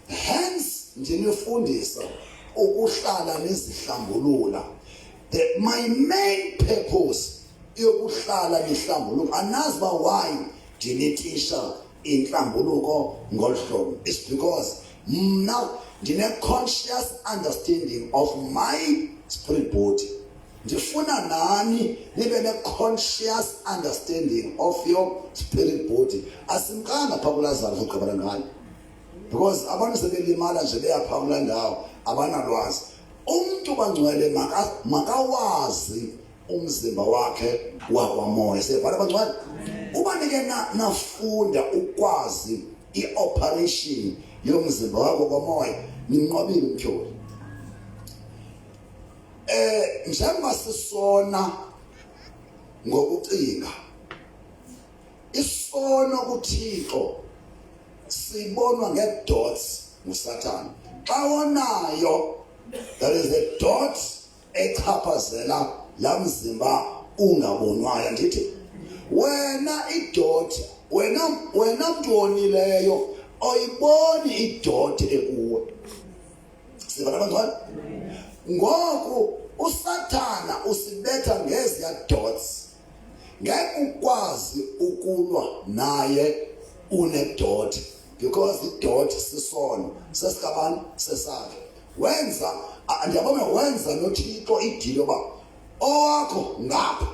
A: Hence ndinifundisa ukuhlala nizihlambulula. My main purpose yokuhlala nihlambuluka, anazi uba why ndinitisha inhlambuluko ngolu hlobo, is because mna ndine-conscious understanding of my spirit body. Ndifuna nani nibe ne-conscious understanding of your spirit body. Asimkanga phaa kuLazaro sogqibela ngayo, because abantu sebelimala nje beyaphaa kulaa ndawo, abanalwazi. Umntu bangcwele makawazi umzimba wakhe wakwamoya. Siyabhala bangcwele, uba nike nafunda ukwazi i-operation yomzimba wakho kwamoya, ninqobile umtyholi. Njengoba sisona ngokucinga, isono kuThixo sibonwa ngedots nguSathana. Xa wonayo, there is a dot echaphazela la mzimba ungabonwayo. Ndithi wena idot, wena mntu wonileyo, oyiboni idot ekuwe. Sibona abantwana ngoku uSathana usibetha ngeziya dots, ngeke ukwazi ukulwa naye une dot, because idot sisono sesikabani? Sesakhe. Wenza, ndiyabona, wenza noThixo idilo ba owakho ngapha,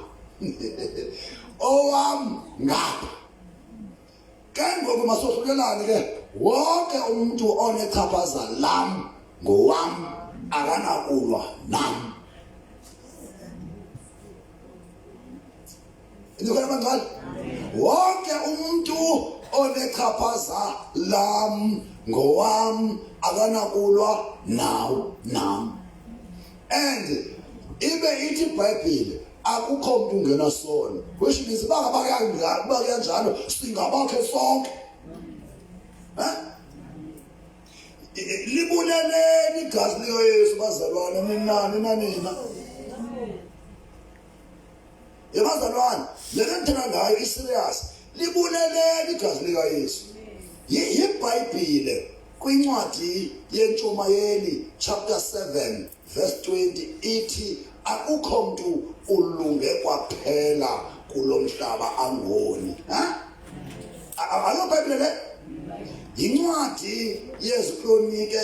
A: owam ngapha. Ke ngoku masohlulelane ke, wonke umuntu onechaphaza lam ngowam, akanakulwa nam. Ndikhona bangcwele, wonke umuntu onechaphaza lam ngowam, akanakulwa naw nam. And ibe ithi iBhayibhile akukho umuntu ungenasono, which means bangabakuyanjalo singabakhe sonke. Libuleleni igazi likaYesu bazalwane, nina nina nina yebazalwane, le nto ndithetha ngayo iserious. Libuleleni igazi likaYesu. YiBhayibhile kwincwadi yeNtshumayeli chapter 7 verse 20 ithi akukho mntu ulunge kwaphela kulo mhlaba angoni. Ha, ayo Bhayibhile le, yincwadi yeziKronike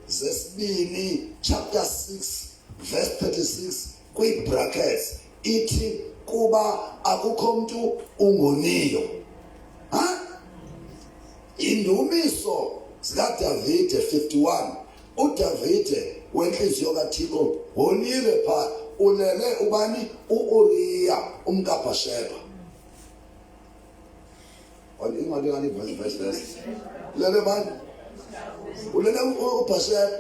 A: zesibini chapter 6 verse 36 kwi-brackets ithi kuba akukho mntu ungoniyo. Ha, Indumiso zikaDavide 51, uDavide wenhliziyo kaThixo wonile pha, ulele ubani? UUriya umkaBhasheba. Incwadi ngani? Verse, verse, verse. Ulele bani? Ulele uBhasheba.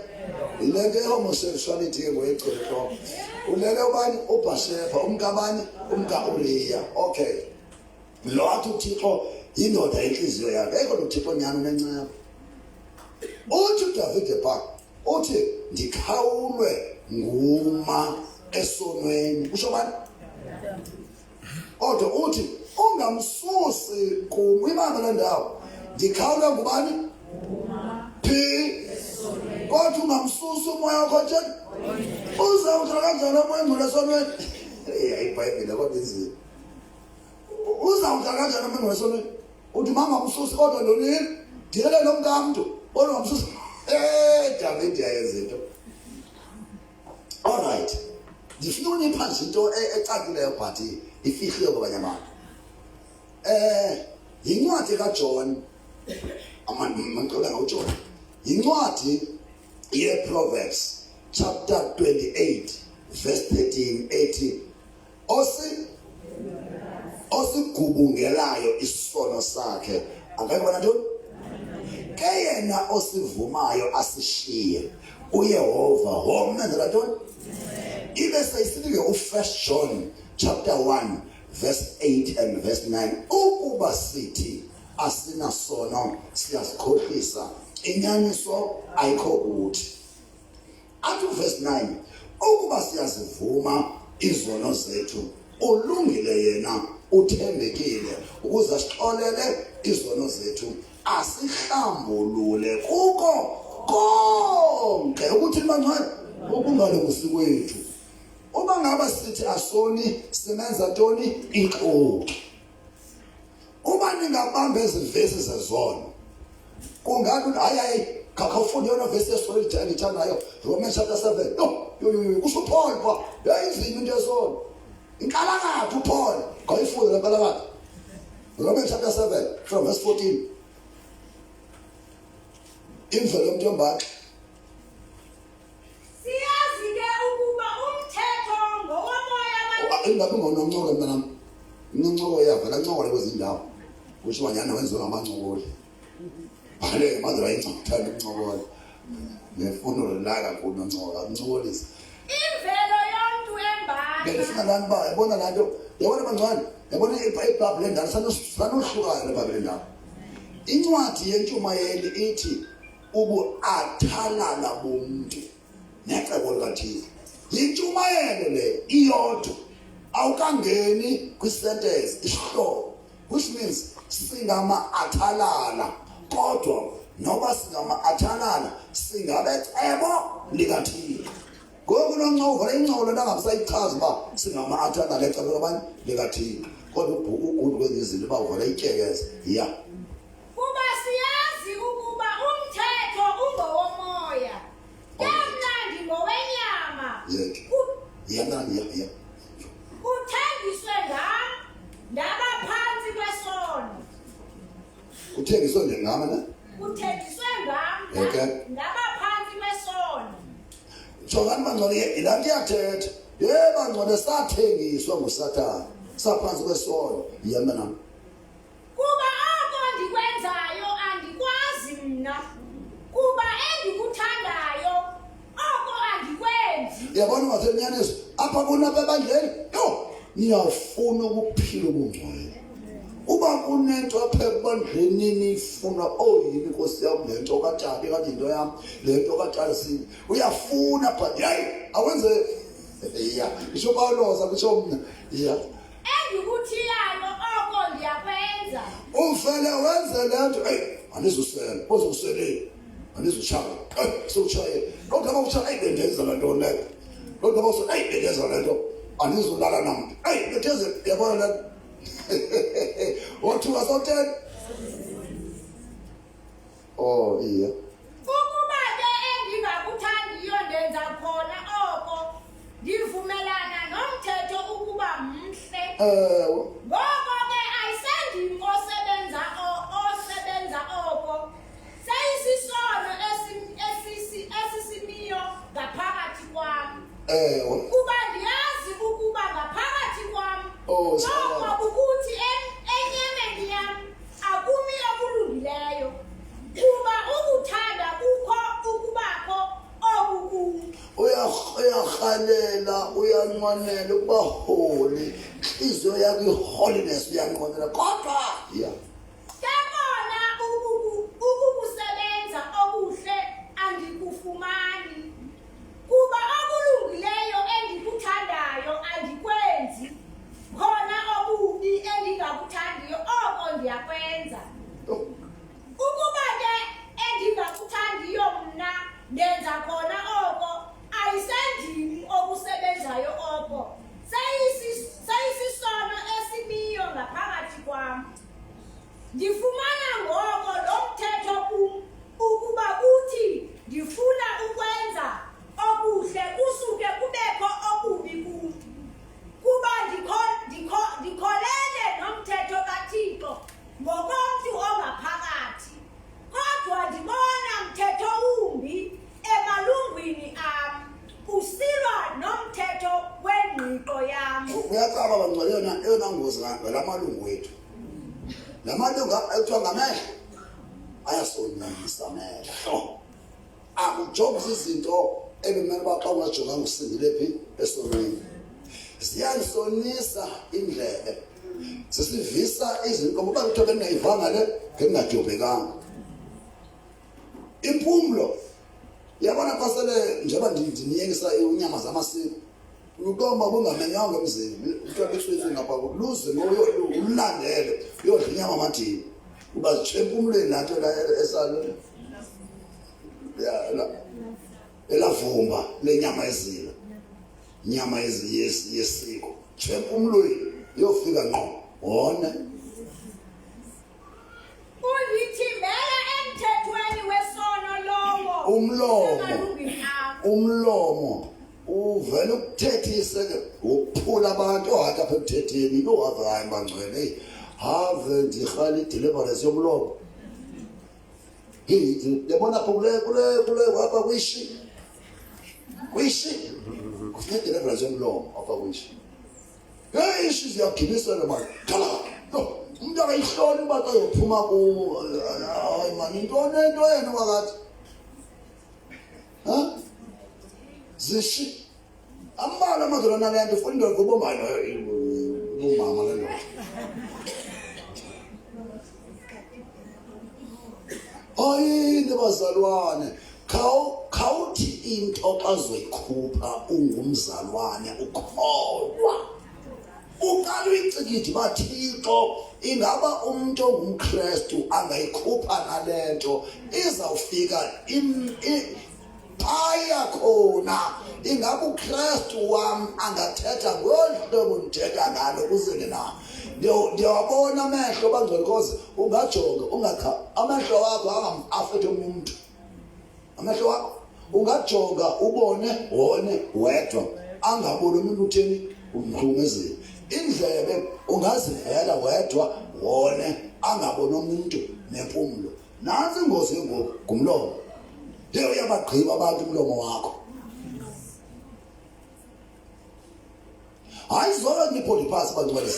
A: Ile nto ye-homosexuality ke ngoyegcwele hloko. Ulele ubani? UBhasheba umkabani? Umka-Uriya. Okay, lo athi uThixo yindoda yenhliziyo yakhe, ekho lo Thixo nyani unenceba. Uthi uDavide pha, uthi ndikhawulwe nguma esonweni, kusho bani? Kodwa uthi ungamsusi kum. Ibambe le ndawo, ndikhawulwe ngubani phi? Kodwa ungamsusi umoya wakho nje. Uzawuthela kanjani umoya engcwele esonweni? IBhayibhile kodwa inzima. Uzawudla kanjani umoya engcwele esonweni? Uthi mangamsusi, kodwa ndonile, ndilele lo mkamntu, kodwa ungamsusi. David yayenza into. All right, ndifuna unipha nje into ecacileyo but ifihliwe kwabanye abantu. Yincwadi kaJohn, amanqola ngoJohn, yincwadi ye-Proverbs chapter 28 verse 13 ethi osigubungelayo isono sakhe angeke bona ntoni, ke yena osivumayo asishiye uYehova womenzela ntoni? Ibe seyisithi ke uFirst John chapter 1 verse 8 and verse 9, ukuba sithi asinasono siyazikhohlisa, inyaniso ayikho kuthi. Athi uverse 9, ukuba siyazivuma izono zethu, ulungile yena, uthembekile ukuze asixolele izono zethu, asihlambulule kuko konke ukuthi bangcwele ukungalungisi kwethu. Uma ngaba sithi asoni, simenza ntoni? Ixoki. Uma ningabamba ezi vesi zezono, kungathi hayi hayi. Khawufunde yona vesi yesono endiyithandayo, Romans chapter 7. Yho, yho, yho, yho, kusho uPaul pha. Yayinzima into yesono. Inkalakatha uPaul. Khawuyifunde le nkalakatha. Romans chapter 7 from verse 14. Imvelo yomntu yombaxa.
B: Siyazi ke ukuba umthetho ngowomoya kaThixo.
A: Ingabi ngononcoko mntanam. Incoko iyavela ncokole kwezi ndawo. Kusho uba nyhani wenziwe ngamancokoli. Bhale maze bayincokothanda ukuncokola. Nefuno la kakhulu noncokola, kuncokolisa.
B: Imvelo yomntu embaxa.
A: Bendifuna laa nto uba yabona laa nto, yabona bangcwele, yabona ibhabhile endala sanohlukana nebhabhile endala. Incwadi yentshumayeli ithi ubuathalala bomntu necebo likaThixo. Yintshumayelo le iyodwa. Awukangeni kwi-sentence isihloko which means singama-athalala kodwa noba singama-athalala singabecebo likaThixo. Ngoku noncoko le incoko lento angabisayichazi uba singama-athalala ecebo kabani likaThixo. Kodwa ugudu kwezinye izinto uba uvele ityekeze. Ya.
B: Kuba siyazi ukuba umthetho ungowomoya, ke mna ndingowenyama.
A: Yeke. Ya mna ya ya.
B: Kuthengiswe ngam ndaba phantsi kwesono.
A: Kuthengiswe nje ngam ne?
B: Kuthengiswe ngam
A: Yeke.
B: ndaba phantsi kwesono.
A: Jongani bangcwele yilaa nto iyathetha. Ye bangcwele sathengiswa nguSathana. Saphantsi kwesono. Ya mna.
B: Kuba oko ndikwenzayo andikwazi mna, kuba endikuthandayo oko andikwenzi.
A: Yabona ungasenyaniso apha kunapha ebandleni yho niyafuna ukuphila ubungcwele uba kunento apha ebandleni nifuna oh yini nkosi yam le nto katata ingathi yinto yam le nto katata sini uyafuna but yeyi awenze ya ngisho bawuloza kusho mna ya
B: Endikuthiyayo oko ndiyakwenza.
A: Ufele wenze le nto eyi andizusela ozokuseleni andizushaya eyi sewushayele kodwa uma ushaya eyi bendenza le nto leyo kodwa uma ushaya eyi bendenza le nto andizulala namntu eyi bendenze yabona le nto wothuka sawutena Oh iya.
B: Ukuba ke endingakuthandiyo ndenza khona oko, ndivumelana nomthetho ukuba mhle.
A: Ewe.
B: Ngoko ke ayisendim osebenza osebenza oko, seyisisono esisimiyo ngaphakathi kwam.
A: Ewe.
B: Kuba ndiyazi ukuba ngaphakathi kwam,
A: Oh,
B: oko kukuthi enyameni yam, Akumi okulungileyo, kuba ukuthanda kukho ukubakho oku kum.
A: Uyarhalela, uyanqwenela ukuba holy, intliziyo yakho i-holiness uyanqwenela kodwa ya
B: Ke kona ukukusebenza okuhle andikufumani, kuba okulungileyo endikuthandayo andikwenzi, khona okubi endingakuthandiyo oko ndiyakwenza. Ukuba ke endingakuthandiyo mna ndenza khona oko, ayisendim okusebenzayo oko, seyisisono esimiyo ngaphakathi kwam. Ndifumana ngoko lo mthetho kum ukuba kuthi ndifuna ukwenza okuhle kusuke kubekho okubi kum. Kuba ndikholele nomthetho kaThixo ngokomntu ongaphakathi, kodwa ndibona mthetho wumbi emalungwini am, usilwa nomthetho wengqiqo yam.
A: Uyacaba bangcwele yona eyona ngozi ngala malungu wethu. La malungu ekuthiwa ngamehlo ayasonisa amehlo. Akujongisa izinto ebemele uba xa ungajonganga usindile phi esonweni. Ziyalisonisa indlebe. Zisivisa izinto ngoba kuthiwa bendingayivanga le ngendingadyobhekanga. Impumlo yabona xa sele njengoba ndiniyekisa inyama zamasiko uqomba bungamenywanga emzini kuthiwa betswetsi ngapha luze ululandele uyodla inyama amadini uba zitsho empumlweni laa nto esalo elavumba lenyama ezila inyama yesiko tsho empumlweni yofika ngqo wone
B: Undithimbela emthethweni wesono lowo.
A: Umlomo uvele ukuthethise ke wokuphula abantu ohati apha ekuthetheni yho have hayi bangcwele eyi have ndirhala ideliverance yomlomo. Heyi yabona apho kule kule kule apha kwishi kwishi kufuneka ideliverance yomlomo apha kwishi. Heyi ishi ziyagibisela mani khala umntu akayihloli uba xa yophuma ku hayi mani intoni into yena wakati ha zishi ambalwa amadoda nale nto funa indoda kuba mani umama le ndoda ayini bazalwane khawuthi into xa zoyikhupha ungumzalwane ukholwa uqala uyicikidi uba Thixo ingaba umntu ongumKristu angayikhupha nale nto izawufika phaya khona ingaba uKristu wam angathetha ngolu hlobo ndithetha ngalo kuzini na ndiyawabona amehlo bangcwele cause ungajonga ungakha amehlo wakho angam-afethe omnye umntu amehlo wakho ungajonga ubone wone wedwa angaboni omnye umntu utheni umhlukumezile indlebe ungazivela wedwa wone angaboni omnye umntu nempumlo nantsi ingozi ke ngoku ngumlomo le uyabagqiba abantu umlomo wakho hayi zonke iibhodi phasi bangcwele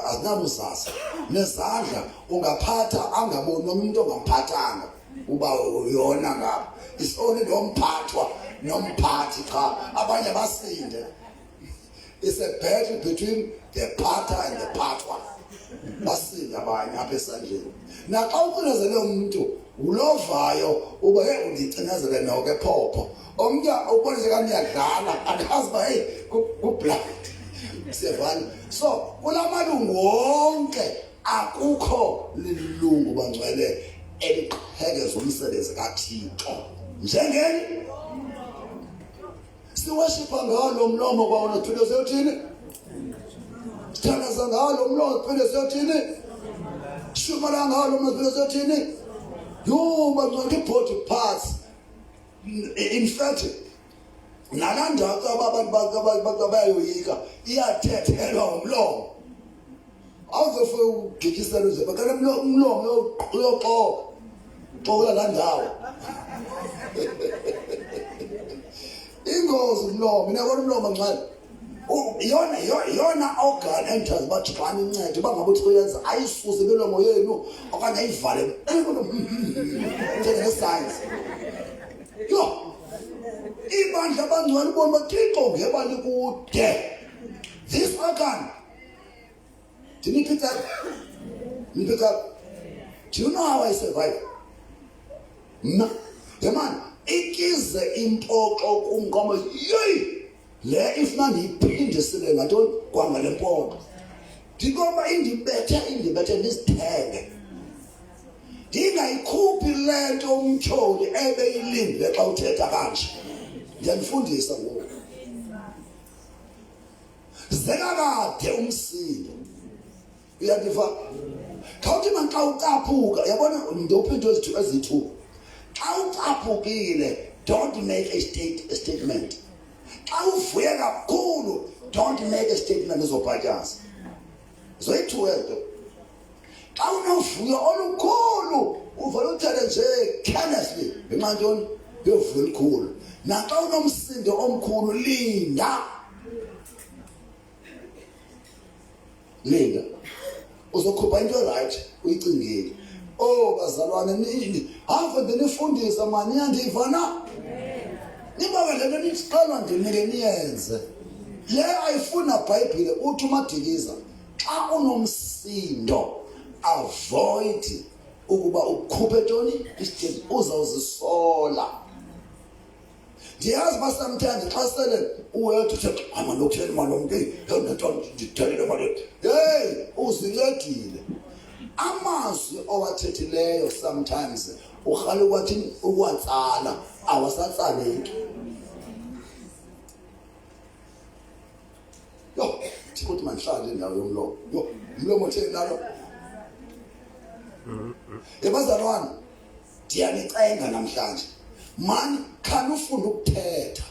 A: azinabuzaza nezandla ungaphatha angaboni omnye umntu ongamphathanga uba uyona ngapha it's only lo mphathwa nomphathi qha abanye basinde it's a battle between the phatha and the phathwa basinde abanye apha esandleni naxa ucinezele umntu ulovayo uba hey undicinezele noke phopho omnye ubonise kanti uyadlala akazi uba heyi kublind siyevana so kula malungu wonke akukho lilungu bangcwele eliqhekeza umsebenzi kathixo njengeni siwashipha ngalo mlomo kwawona siphinde siyothini sithandaza ngalo mlomo siphinde siyothini shumela ngalo mlomo siphinde siyothini yho bangcwele ibody parts in fact nalaa ndawo aba abantu bayayoyika iyathethelwa ngomlomo awuzofike ugityiselwe nje bakale umlomo uyoxoka uxokela laa ndawo ingozi umlomo inabona umlomo ncane iyona iyona organ endithazi uba jikani incede uba ngabe uthi uyenza ayisuse imilomo yenu okanye ayivale njengesayensi yho ibandla abangcwele ubona uba thixo ngeba likude this organ did you pick up you pick up do you know how i survive mna yemani ikize impoxo kumqomo yeyi le ifuna ndiyiphindisile ngantoni kwangale mpondo ndikoba indibethe indibethe ndizithenge ndingayikhuphi le nto umtyholi ebeyilindile xa uthetha kanje ndiyanifundisa ngoku zekakade umsindo uyandiva khawuthi mani xa ucaphuka yabona ndophi into ezithu xa ucaphukile don't make a, state, a statement xa uvuye kakhulu don't make a statement ezobhatyaza zoyi-two ezo xa unovuyo olukhulu uvele uthele nje carelessly ngenxa ntoni yovuyo olukhulu naxa unomsindo omkhulu linda linda uzokhupha into right uyicingile oh bazalwane nini have ndinifundisa mani niyandiva na nibawe le nto nixelwa ndinike niyenze le ayifuna bhayibhile uthi umadikiza xa unomsindo avoid ukuba ukhuphe ntoni isithembu uzawuzisola ndiyazi uba sometimes xa sele uwedwa uthe hayi mani utheni mani umntu eyi nto ndithelile mani heyi uzincedile amazwi owathethileyo sometimes urhale ukwathini ukuwatsala awasatsaleki yho thixo uthi mandihlale indawo yomlomo yho umlomo utheni nalo ebazalwane ndiyanicenga namhlanje Mani khani ufunda ukuthetha.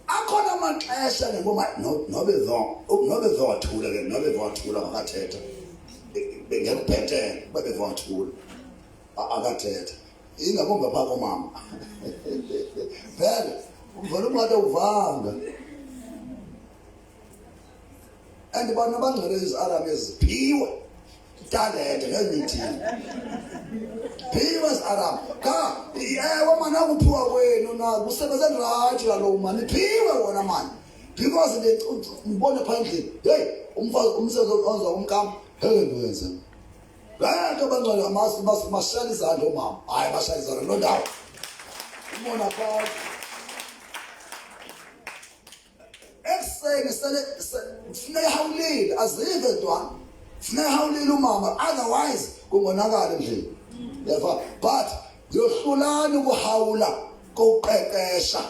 A: Akhona amaxesha ngengoma nobe nobe wathula ke nobe wathula makathetha. Bengekubhetele babe wathula. Akathetha. Ingakumbi apha komama. Vele uvele ungathi uvanga. And bona bangcwele izialarm eziphiwe talente ngenyithini phiwe zialarm cha ewe mani akuphiwa kwenu na kusebenze right kaloku mani iphiwe wona mani because ngibone phaa endlini heyi umfazi umsebenzi onza umkam ngeke ndiwenze le nto bangcwele mashaya izandla oomama hayi bashaya izandla loo ndawo umona phaa ekuseni sele funeka ehawulile azive ntwana funeka ehawulile umama otherwise kungonakala endlini yeva but yohlulani ukuhawula kokuqeqesha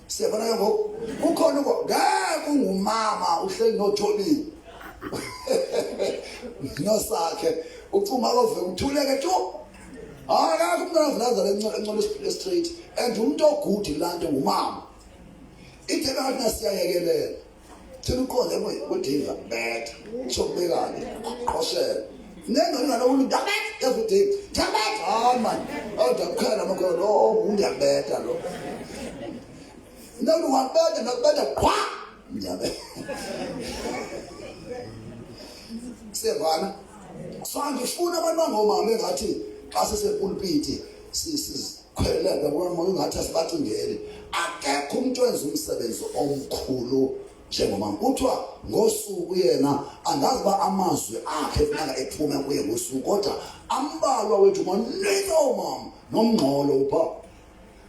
A: siyabona ke ngoku kukhona ngeke ungumama uhleli nothobile nosakhe ucuma kove uthuleke tu hayi akakho umntwana avulazala encola straight and umuntu ogudi kulaa nto ngumama Ithe kathi siyayekelela. Thina uqonde kudiva betha. Sokubekani qhoshela. Nengane ngalo umuntu ndabetha every day. Ndabetha hayi man. Oh ndakukhela amakhona lo undiyabetha lo. Nalo wabetha ndakubetha qwa. Ndiyabetha. Sevana. So angifuni abantu bangomama engathi xa sisepulpiti khweleka bona moya ungathi asibacingeli akekho umuntu wenza umsebenzi omkhulu njengomama kuthiwa ngosuku yena angazi uba amazwi akhe funeka ephume kuye ngosuku kodwa ambalwa wethu maninzi oomama nomngxolo upha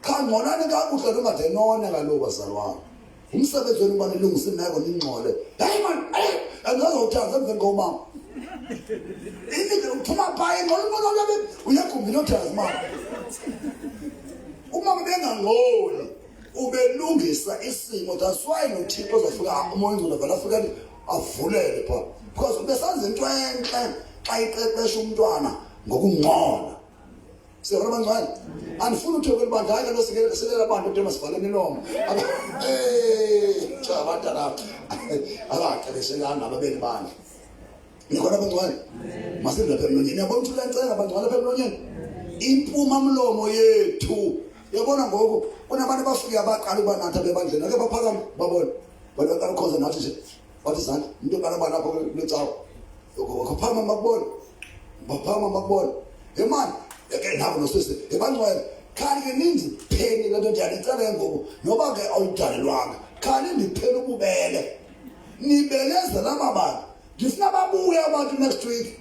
A: qha ngxolani kakuhle lungade none kaloku bazalwane umsebenzi wenu uba nilungise imeko ningxole hayi man andizawuthanza emveni komama imide uphuma phaa ingxole ubona uyegumbini othanza umama umama bengangxoli ubelungisa isimo that's why nothixo uzafika umoya ongcwele vele afike avulele phaa because ubesenza into entle xa iqeqesha umntwana ngokungxola Siyabona bangcwele. Andifuni uthi kweli bandla hayi kaloku silela abantu into masivale imilomo. Eh, cha abantwana abaqeqeshelanga ababeli bandla. Nikhona bangcwele? Masidlule apha emlonyeni. Yabona ukuthi uyacenga bangcwele apha emlonyeni. Impuma mlomo yethu. Yabona ngoku kunabantu abafike abaqala ukuba nathi abebandleni. Ake baphakame babone. Bantu baqala ukhoza nathi nje. Wathi izandla umuntu oqala uba lapho kule cawa. Baphakama bakubona. Baphakama bakubona. Yemani, ke nabo nosisi, ebangcwele. Khani ke nindipheni le nto ndiyanicela ke ngoku noba ke awudalelwanga. Khani ndipheni ububele. Nibelezela amabandla. Ndifuna babuye abantu next week.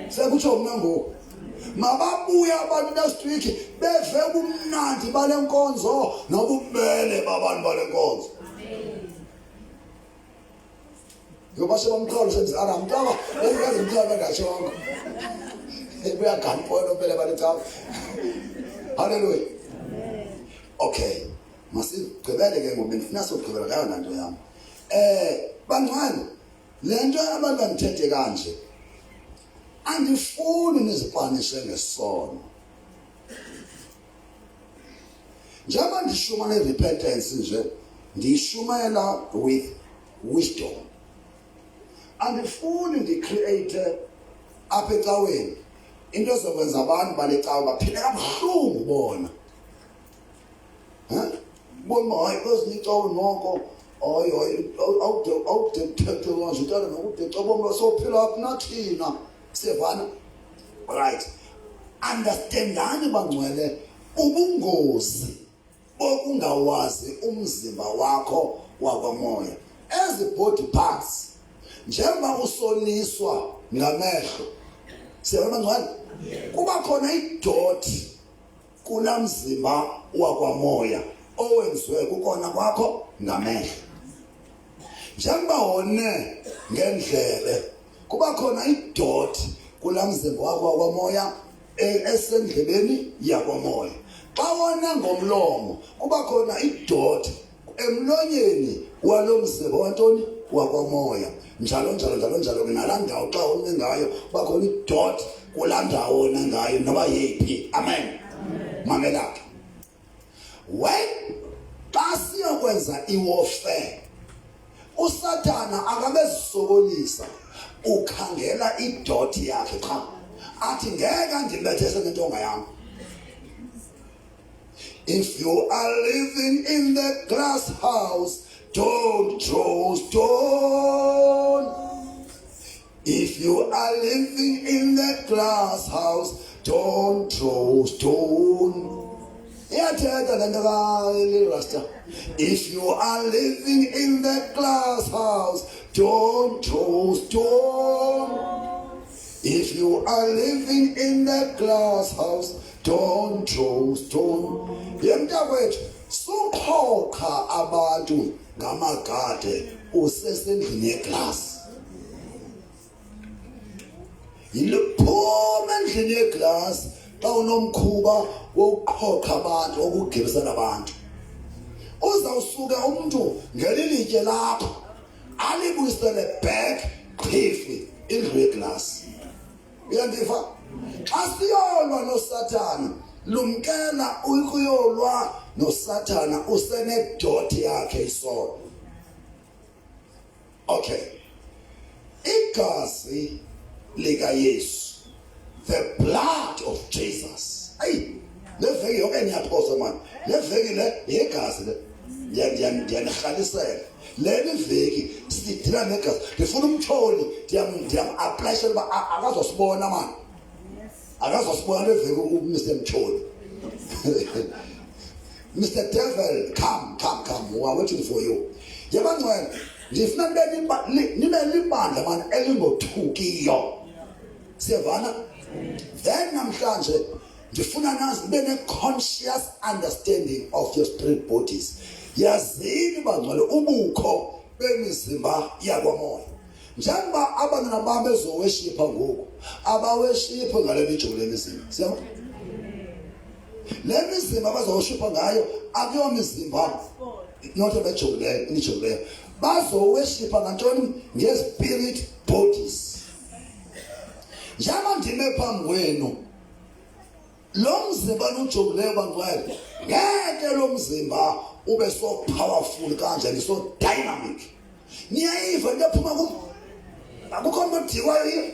A: Sekutsho mna ngoku. Mababuye abantu next week beve ubumnandi bale nkonzo nobubele babantu bale nkonzo. Ngoba sebamqholo sebezana mntaba bengazi mntaba bengatshongo. Buyagampola phela balicawa. Hallelujah. Okay. Masigqibele ke ngoba ndifuna sogqibela ngayo nanto yami. Eh bangcwele lento abantu bandithethe kanje. Andifuni nizipanishe ngesono. Njengoba ndishumayela repentance nje ndiyishumayela with wisdom. Andifuni ndicreate apha ecaweni into ezokwenza abantu bale cawa baphile kabuhlungu bona. Huh? Bona hayi kwezinye icawe noko hayi hayi awude awude kuthethe kanje utata nokude cabonga sophila phi nathina siyevana right understandani bangcwele ubungozi bokungawazi umzimba wakho wakwamoya ezi body parts njengoba usoniswa ngamehlo siyabona bangcwele kuba khona idot kula mzimba wakwamoya owenziwe kukona kwakho ngamehlo njengoba wone ngendlebe kuba khona idot kula mzimba wakho wakwamoya e, esendlebeni yakwamoya xa wona ngomlomo kuba khona idot emlonyeni walo mzimba wantoni wakwamoya njalo njalo njalo njalo ke nalaa ndawo xa ume ngayo bakhona idot kulaa ndawo wena ngayo noba yeyiphi. Amen. Mamela ke, when xa siyokwenza iwarfare, uSathana akabezisokolisa, ukhangela idot yakhe qha, athi ngeke andibethese nentonga yam. If you are living in the glass house, don't throw stone. If you are living in the glass house, don't throw stone. Iyathetha le nto kaLirasta. If you are living in the glass house, don't throw stone. If you are living in the glass house, don't throw stone. Yemntakwethu, suqhoqha abantu ngamagade usesendlini yeglass. Yilophuma endlini yeglass xa unomkhuba wokuqhoqha abantu, wokugibisela abantu. Uzawusuka umntu ngelilitye lakho alibuyisele back qhifi indlu yeglass. Uyandiva? Xa siyolwa noSathana, lumkela ukuyolwa noSathana usenedoti yakhe isono. Okay, igazi likaYesu, the blood of Jesus. Ayi, le veki yonke niyaphosa mani, le veki le yegazi le ndiyanirhalisela. Leli veki sidila negazi. Ndifuna umtholi, ndiyam-aplayishela uba akazosibona mani, akazosibona le veki uMr Mtholi. Mr Devil, come, come, come, we are waiting for you. Yabangcwele, ndifuna nibe libandla mani elingothukiyo. Siyavana? Then namhlanje ndifuna nazi nibe ne-conscious understanding of your spirit bodies. Yazini bangcwele ubukho bemizimba yakwamoya. Njengoba abantwana bam bezoweshipha ngoku, abaweshiphi ngale mijuko lemizimba. Siyabona? Le mizimba abazoweshipha ngayo akuyomizimba not abejokileyo, inijokileyo. Bazoweshipha ngantoni? Nge-spirit bodies. Njengoba ndime phambi kwenu, lo mzimba nujokileyo bangcwele, ngeke lo mzimba ube so powerful kanje, so dynamic. Niyayiva into ephuma kum? Akukho nto odikwayo yiyo.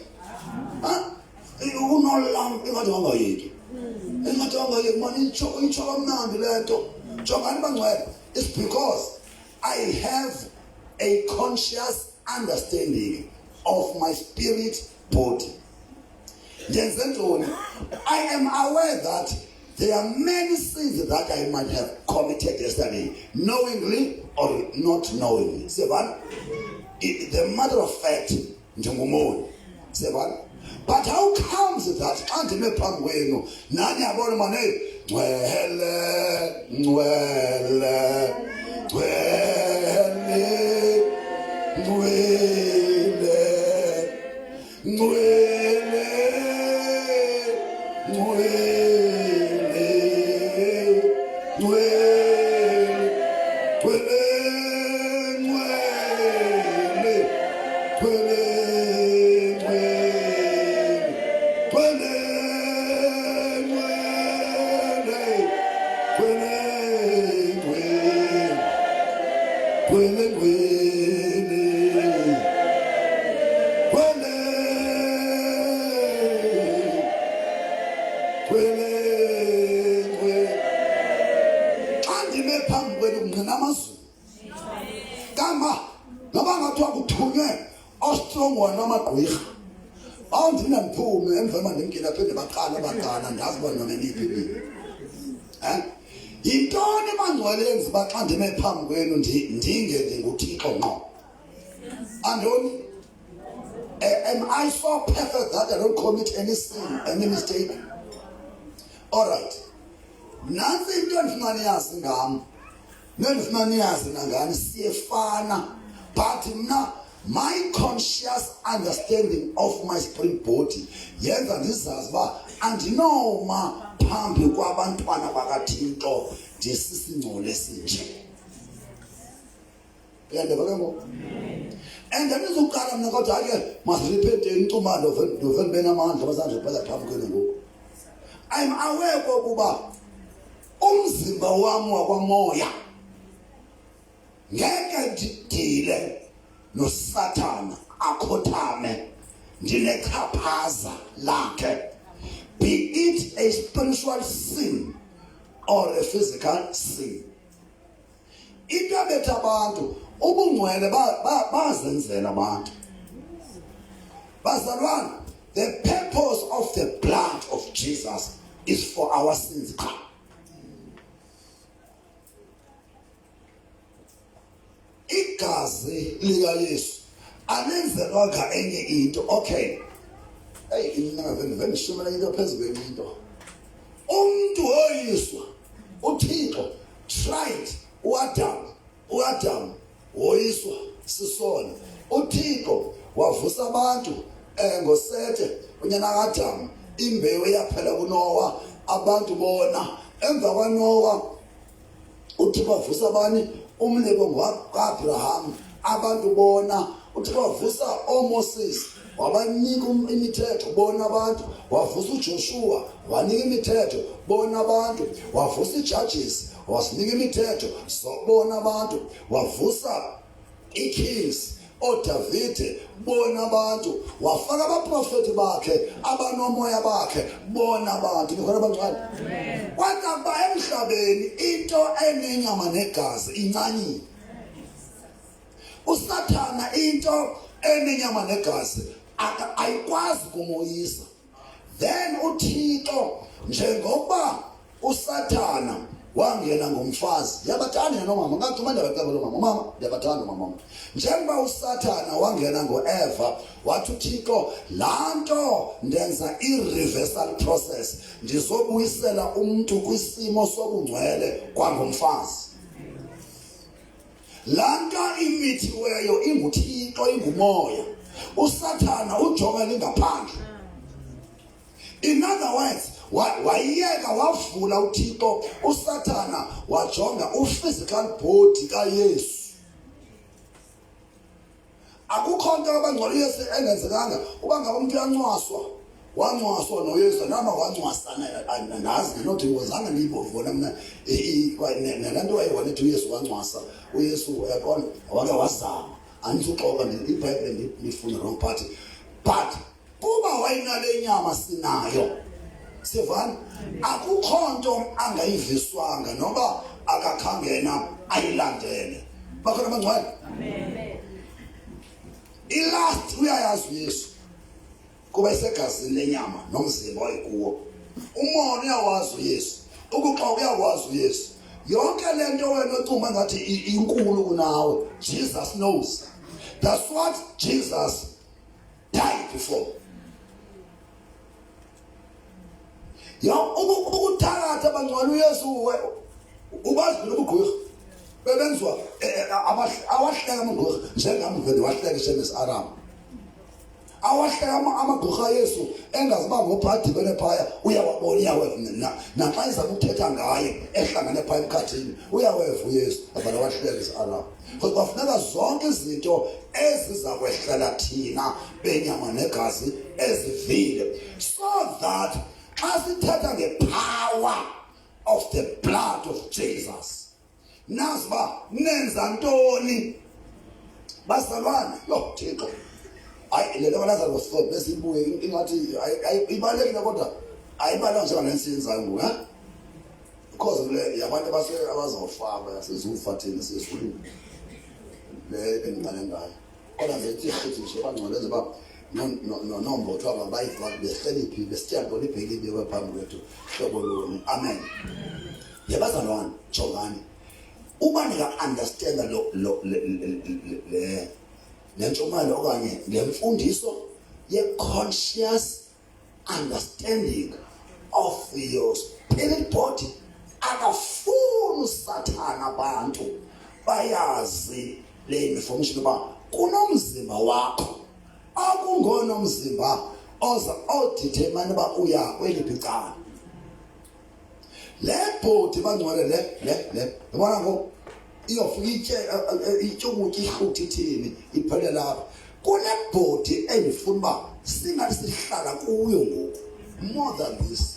A: Ha? Unolam ingathi wangayeki. Ingathi wangayeki mani, itsho itsho kamnandi le nto. Jongani bangcwele, it's because I have a conscious understanding of my spirit body. Ndenze ntoni? I am aware that there are many sins that I might have committed yesterday, knowingly or not knowingly. Siyabona? The matter of fact, ndingumoni. Siyabona? But how comes it that xa ndime phambi kwenu nani yabona mane, hey, ngcwele, ngcwele, ngcwele, ngcwele, ngcwele, ngcwele, ngcwele, ngcwele, ngcwele, ngcwele, ngcwele, ngcwele, ngcwele, ngcwele, ngcwele, ngcwele, ngcwele, ngcwele. Xa ndime phambi kwenu kungqina amazulu kama noba ngathiwa kuthunywe ostrong wona amagqwirha bawundina ndiphume emva uba ndimkile, aphinde baqala baqala, ndazi uba noma niphi mina. Yintoni bangcwele yenza uba xa ndime phambi kwenu ndinge ndinguThixo ngqo? Andoni? Am I so perfect that I don't commit any sin, any mistake? All right. Nantsi into endifuna niyazi ngam, nendifuna niyazi nangani, siyefana, but mna my conscious understanding of my spirit body yenza ndizazi uba andinoma phambi kwabantwana bakaThixo ndisisingcole esinje. Uyandiva ke ngoku? And andizuqala mna kodwa ke masiripheteni ncuma ndove ndove ndibe namandla bazanje phela phambi kwenu ngoku. I'm aware kokuba umzimba wam wakwamoya ngeke ndidile noSathana akhothame ndinechaphaza lakhe be it a spiritual sin or a physical sin. Into ebetha abantu ubungcwele bazenzela abantu. Bazalwane, the purpose of the blood of Jesus is for our sins qha. Igazi likaYesu alenzelwanga enye into. Okay. Hey, mina ngavele ngishumela into phezulu kwenye into. Umuntu woyiswa uThixo tried uAdam uAdam woyiswa sisona uThixo wavusa abantu eh ngoSete unyana kaAdam imbewu eyaphela kuNowa abantu bona emva kwaNowa uThixo wavusa abani umlibo ngwaAbraham abantu bona uThixo wavusa oMoses wabanika um-, imithetho bona abantu wavusa uJoshua wanika imithetho bona abantu wavusa ijudges wasinika imithetho sobona abantu wavusa ikings oDavide bona abantu wafaka abaprofeti bakhe abanomoya bakhe bona abantu nikhona abangcwele kwathi emhlabeni into enenyama negazi incanyile usathana into enenyama negazi ayikwazi kumoyisa then uThixo njengokuba usathana wangena ngomfazi ndiyabathanda nomama ngathi uma ndiyabaceba lo mama mama ndiyabathanda mama njengoba usathana wangena ngoEva wathi uThixo laa nto ndenza i-reversal process ndizobuyisela umntu kwisimo sobungcwele kwangomfazi Laa nto imithiweyo inguThixo, ingumoya. USathana ujonga lingaphandle. In other words, wayeka wavula uThixo, uSathana wajonga uphysical body kaYesu. Akukho nto abangcwele uYesu engenzekanga uba ngaba umuntu uyancwaswa wancwaswa noYesu nama wancwasana andazi not ngozange ndiyibona mna nalaa nto wayewona ethi uYesu wancwasa uYesu uyaqonda wake wazama andizuxoka ibhayibhile ndifuna wrong party but kuba wayenale nyama sinayo sivani akukho nto angayiviswanga noba akakhangena ayilandele bakhona abangcwele ilast uyayazi uYesu kuba isegazini lenyama nomzimba wayekuwo umona uyawazi uYesu ukuxoka uyakwazi uYesu yonke le nto wena ocuma ngathi inkulu kunawe Jesus knows that's what Jesus died before ya ukuthakatha bangcwele uYesu ubazi phela ubugqwirha bebenziwa eh, eh, awahleka amagqwirha njengam vele wahleka ishenesi-aram awahleka amagqwirha ayesu engazi uba ngopha adibene phaya uyawabona uyaweva naxa iza kuthetha ngaye ehlangane phaya emkhathini uyaweva uyesu avale wahleka isi-aram because kwafuneka zonke izinto eziza kwehlela thina benyama negazi ezivile so that xa sithetha ngepower of the blood of Jesus nazi uba nenza ntoni bazalwane yho thixo hayi le nto kaLazarus so besibuye ingathi ibalulekile kodwa ayibalulekanga njengale nsiyenzayo ngoku ha because le yabantu abase abazawufa yasizufa thina siyezulwini le bendiqale ngayo kodwa nje ithi rhithi nje bangcwele nje uba nombotho aba bayiva behleli phi besitya ntoni ibheki ibekwe phambi kwethu hlobo luni amen yebazalwane jongani uba ninga-understanda lo lo le le ntshumayelo okanye le mfundiso ye-conscious understanding of your spirit body akafuni usathana abantu bayazi le information uba kunomzimba wakho akungona umzimba oza odetermine uba uya kweliphi icala le bhodi bangcwele le le le yabona ngoku Iyofika itye itye ukutya ihluthe ithini iphele lapha. Kule body endifuna uba singathi sihlala kuyo ngoku more than this.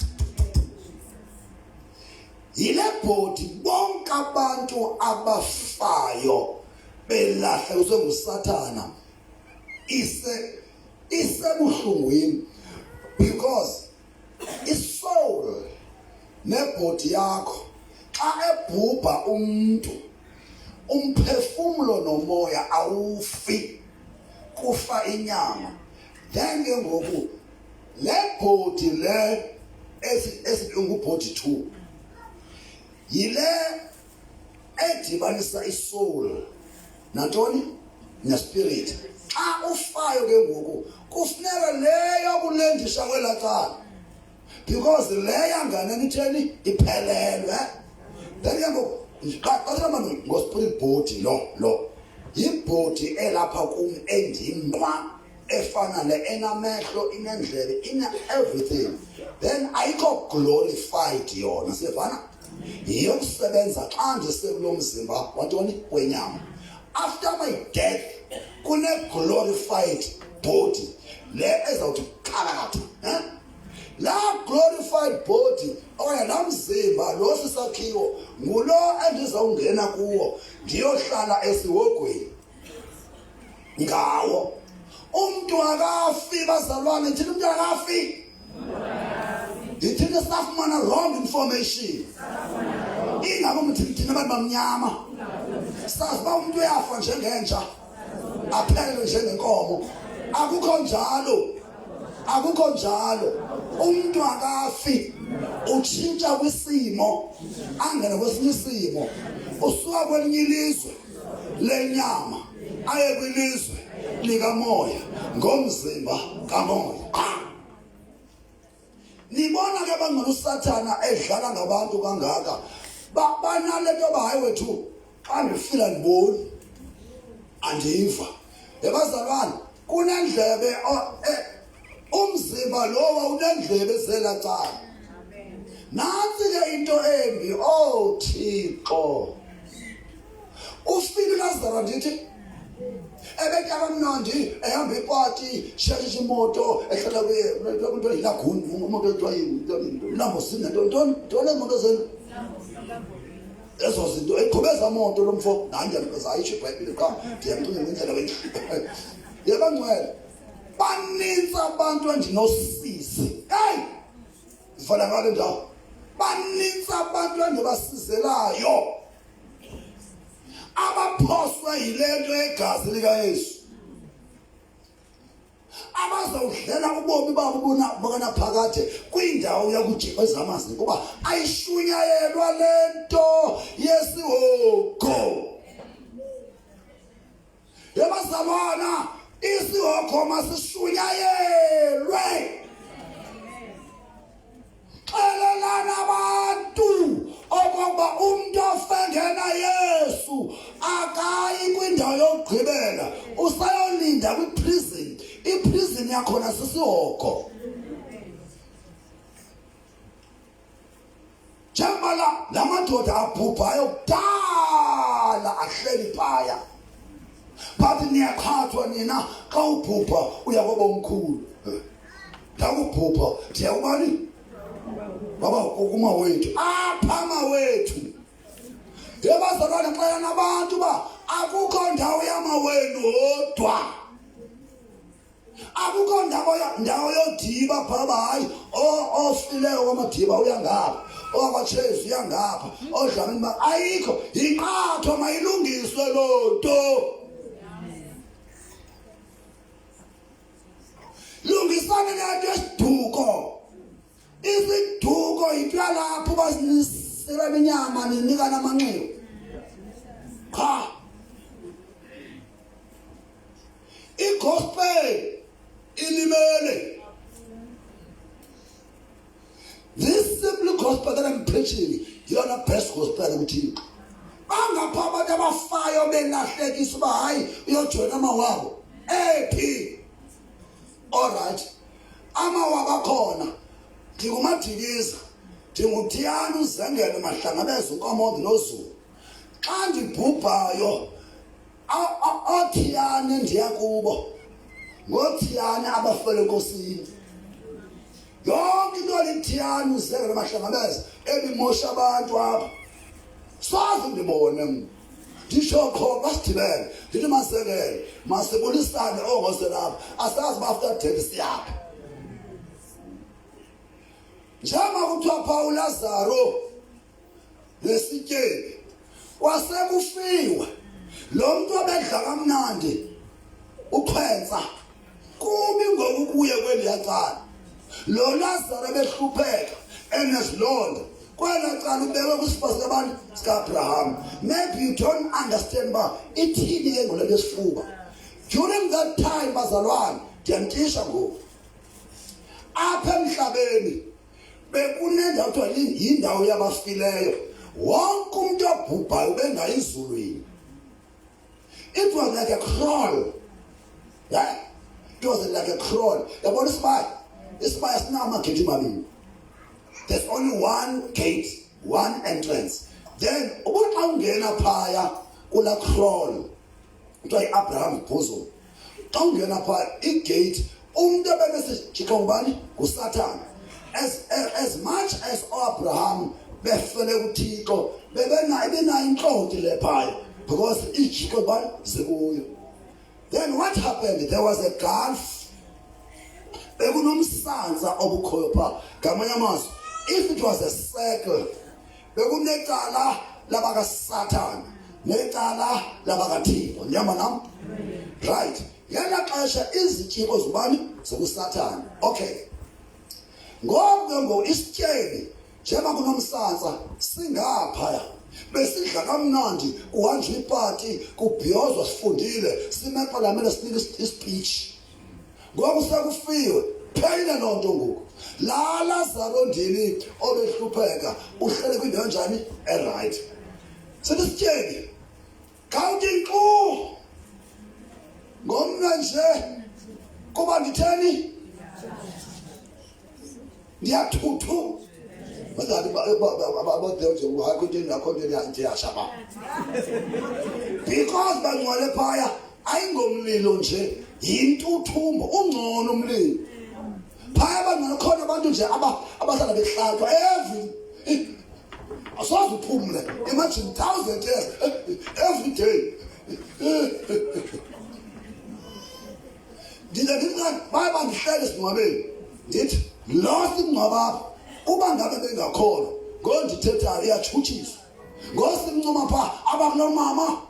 A: Yile body bonke abantu abafayo belahlekiswe nguSathana ise isebuhlungwini because isoul nebhodi yakho xa ebhubha umuntu umphefumlo nomoya awufi kufa inyama then ke ngoku le bhodi le esingubhodi 2 yile edibanisa isoul nantoni nespirit xa ufayo ke ngoku kufuneka leyo kulendisha kwelaa cala because le yanganeni itheni iphelelwe then ke ngoku qalela mani ngospirit body lo lo yibhodi elapha kum endinqwa efana le enamehlo inendlebe ine everything then ayikho glorified yona siyevana yiyokusebenza xa ndisekulo mzimba wantoni wenyama after my death kune-glorified body le ezawuthi kalakatha eh? laa glorified body okanye laa mzimba lo sisakhiwo ngulo endizawungena kuwo ndiyohlala esihogweni ngawo umntu akafi bazalwane ndithini umntu akafi ndithini safumana wrong information ingakumbi thina abantu bamnyama sazi uba umntu uyafa njengenja aphelele njengenkomo akukho njalo akukho njalo umntu akafi utshintsha kwisimo angene kwesinye isimo usuka kwelinye ilizwe lenyama aye kwilizwe likamoya ngomzimba kamoya nibona ke bangcono usathana edlala ngabantu kangaka banale nto yoba hayi wethu xa ndifila ndiboni andiva yebazalwane kunendlebe e, umzimba lowa unendlebe zela cala nantsi ke into embi oh thixo ufile ulazaro ndithi ebetya kamnandi ehamba ipati sheshisha imoto ehlala kwinto yilaguni imoto ethiwa yilambosini nto ntoni ntoni ezi moto zenu ezo zinto eqhube eza moto lo mfo hayi ndiyayisho ibhayibhile qha ndiyamcinga ngendlela yebangcwele banintsi abantu endinosizi heyi ndivala ngale ndawo banintsi abantu endibasizelayo abaphoswe yile nto yegazi likaYesu abazawudlela ubomi babo bukanaphakade kwindawo yakujikeza amanzi kuba ayishunyayelwa le nto yesihogo yabazalwana isihogo masishunyayelwe xelelani abantu okokuba umntu ofengena Yesu akayi kwindawo yokugqibela usayolinda kwiprison iprison yakhona sisihogo njengoba la la madoda abhubhayo kudala ahleli phaya but niyaqhathwa nina xa ubhubha uya kwabomkhulu ndakubhubha ndiya kubani baba kumawethu apha mawethu yebazalwane xelana abantu uba akukho ndawo yamawenu odwa akukho ndawo ndawo yodiba phaa uba hayi ofileyo kwamadiba uyangapha owakwatshezu uyangapha odlamini uba ayikho yinqatho mayilungiswe loo nto lungisani le nto yesiduko isiduko yinto yalapho uba sinisela inyama ninikana amanxiwa qha igospel ilimele this simple gospel that I'm preaching yiyona best gospel kuThixo bangapha abantu abafayo belahlekisa uba hayi uyojoyina amawabo ephi all right amawabo akhona ndinguMadikiza ndinguThiyana uZengele Mahlangabeza uNkomonde noZulu. Xa ndibhubhayo othiyane ndiya kubo ngothiyane abafele enkosini. Yonke into lithiyane uzeke namahlangabeza ebimosha abantu apha. Soze ndibone mna. Ndisho qho basidibene ndithi masekele masibulisane ongoselapha asazi uba after death siyaphi. Njengoba kuthiwa pha uLazaro nesityebi kwasekufiwe lo mntu obedla kamnandi ukhwensa kubi ngoku kuye kweliya cala lo Lazaro ebehlupheka enezilonda kwela cala ubekwe kwisifuba sikabantu sika-Abraham. Maybe you don't understand uba ithini ke ngole nto yesifuba during that time. Bazalwane, ndiyantisha ngoku apha emhlabeni bekunendawo kuthiwa yindawo yabafileyo. Wonke umuntu obhubhayo ubengayi ezulwini. It was like a crawl, yeah? It was like a crawl. Yabona isibaya, isibaya sinamagethi mabini. There's only one gate, one entrance. Then ubuxa ungena phaya kula crawl kuthiwa yi-Abraham bosom, xa ungena phaa igate, umntu ebenesijixo ngubani? Ngusathana. As much as uAbraham befele kuThixo, bebenayo ebenayo intlonti le phaya because ijixo ngubani zikuyo. Then what happened? There was a gulf, bekunomsantsa obukhoyo phaa. Ngamanye amazwi, if it was a circle, bekunecala labakasathana necala labakathixo. Ndihamba nam, right? Ngela xesha izitshiko zubani? Zokusathana. Okay, ngoku ke ngoku isityebi, njengoba kunomsantsa singaphaya, besidla kamnandi, kuhanjwa ipati, kubhiyozwa, sifundile, sime epalamente, sinika ispeech. Ngoku sekufiwe, phelile loo nto. Ngoku laa Lazaro ndini obehlupheka uhlele kwindawo enjani? Erayithi. Sithi sityebi, khawuthi nkqu ngomnwe nje kuba nditheni, ndiyathuthu. Bazali akho nto ndiyasha ba because bangcwale phaya ayingomlilo nje, yintuthumbo, ungcono umlilo phaya. Bangcwele khona abantu nje abahlala behlatywa every, asoze uphumle. Imagine 1000 years, every day. Ndide ndithi baye bandihlele esingcwabeni, ndithi lo singcwaba apha, uba ngabe bengakholwa ngondithethayo, iyatshutshiswa ngosimncoma pha abakulo mama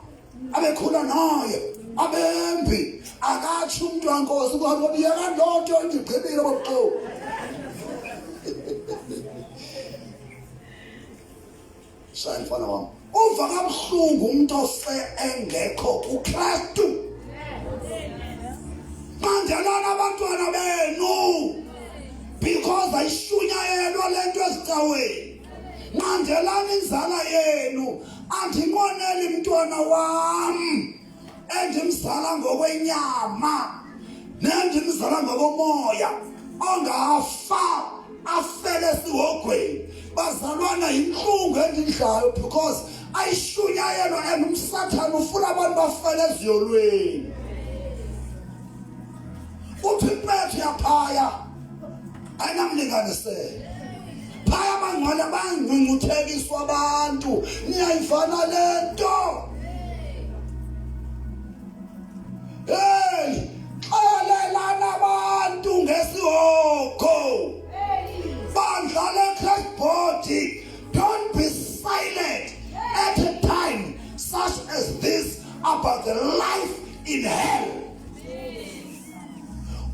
A: abekhula naye abembi akatsho umntu wankosi kodwa yeka loo nto ndigqibile bobuxoki. Shaya mfana wam, uva kabuhlungu umuntu ose engekho kuKristu. Mandelana abantwana benu because ayishunyayelwa lento ezicaweni. Mandelana inzala yenu. Andinqoneli mntwana wam endimzala ngokwenyama nendimzala ngokomoya ongafa afele esihogweni. Bazalwana, yintlungu endidlayo because ayishunyayelwa and umsathane ufuna abantu bafele eziyolweni. Uthi impethu yaphaya ayinamlinganiselo phaya, abangcwele bangcungcuthekiswa abantu. Niyayivana le nto? Hey, xelelana abantu ngesihogo. Bandla le-Christ body, don't be silent at a time such as this about the life in hell.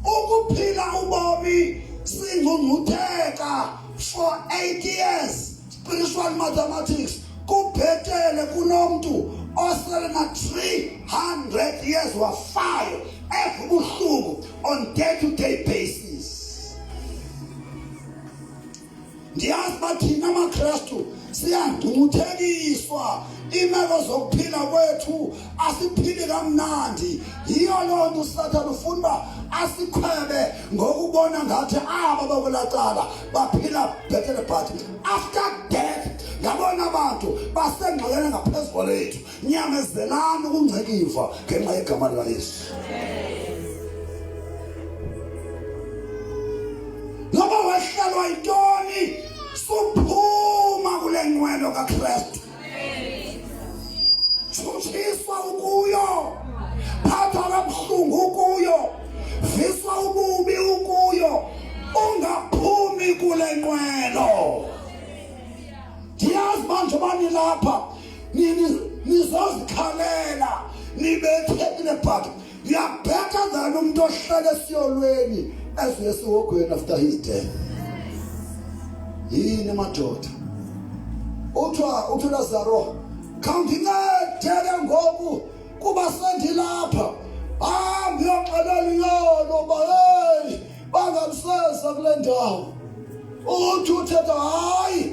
A: Ukuphila ubomi singcungcutheka for 8 years, spiritual mathematics, kubhetele kunomntu osele na 300 years wafayo eva ubuhlungu on day to day basis. Ndiyazi uba thina amaKrestu siyangcungcuthekiswa, iimeko zokuphila kwethu asiphili kamnandi. Yiyo loo nto usathane ufuna uba asikhwebe ngokubona ngathi aba bakwelaa cala baphila bhetele, but after death Ngabona abantu basengxakeni ngaphezu kwalethu. Nyamezelani ukungcekivwa ngenxa yegama likaYesu. Noba wehlelwa yintoni, suphuma kule nqwelo kaKristu. Tshutshiswa ukuyo, phathwa kabuhlungu ukuyo, viswa ububi ukuyo, ungaphumi kule nqwelo. Ndiyazi uba njengoba nilapha nizozikhalela nibethekile, but you are better than umntu ohlala esiyolweni ezuye esihogweni after his death. Yini madoda? Uthiwa uthi Lazaro, khawundincede ke ngoku kuba sendilapha, hambi uyoxelela uyolo uba heyi bangamseza kule ndawo. Uthi uthetha hayi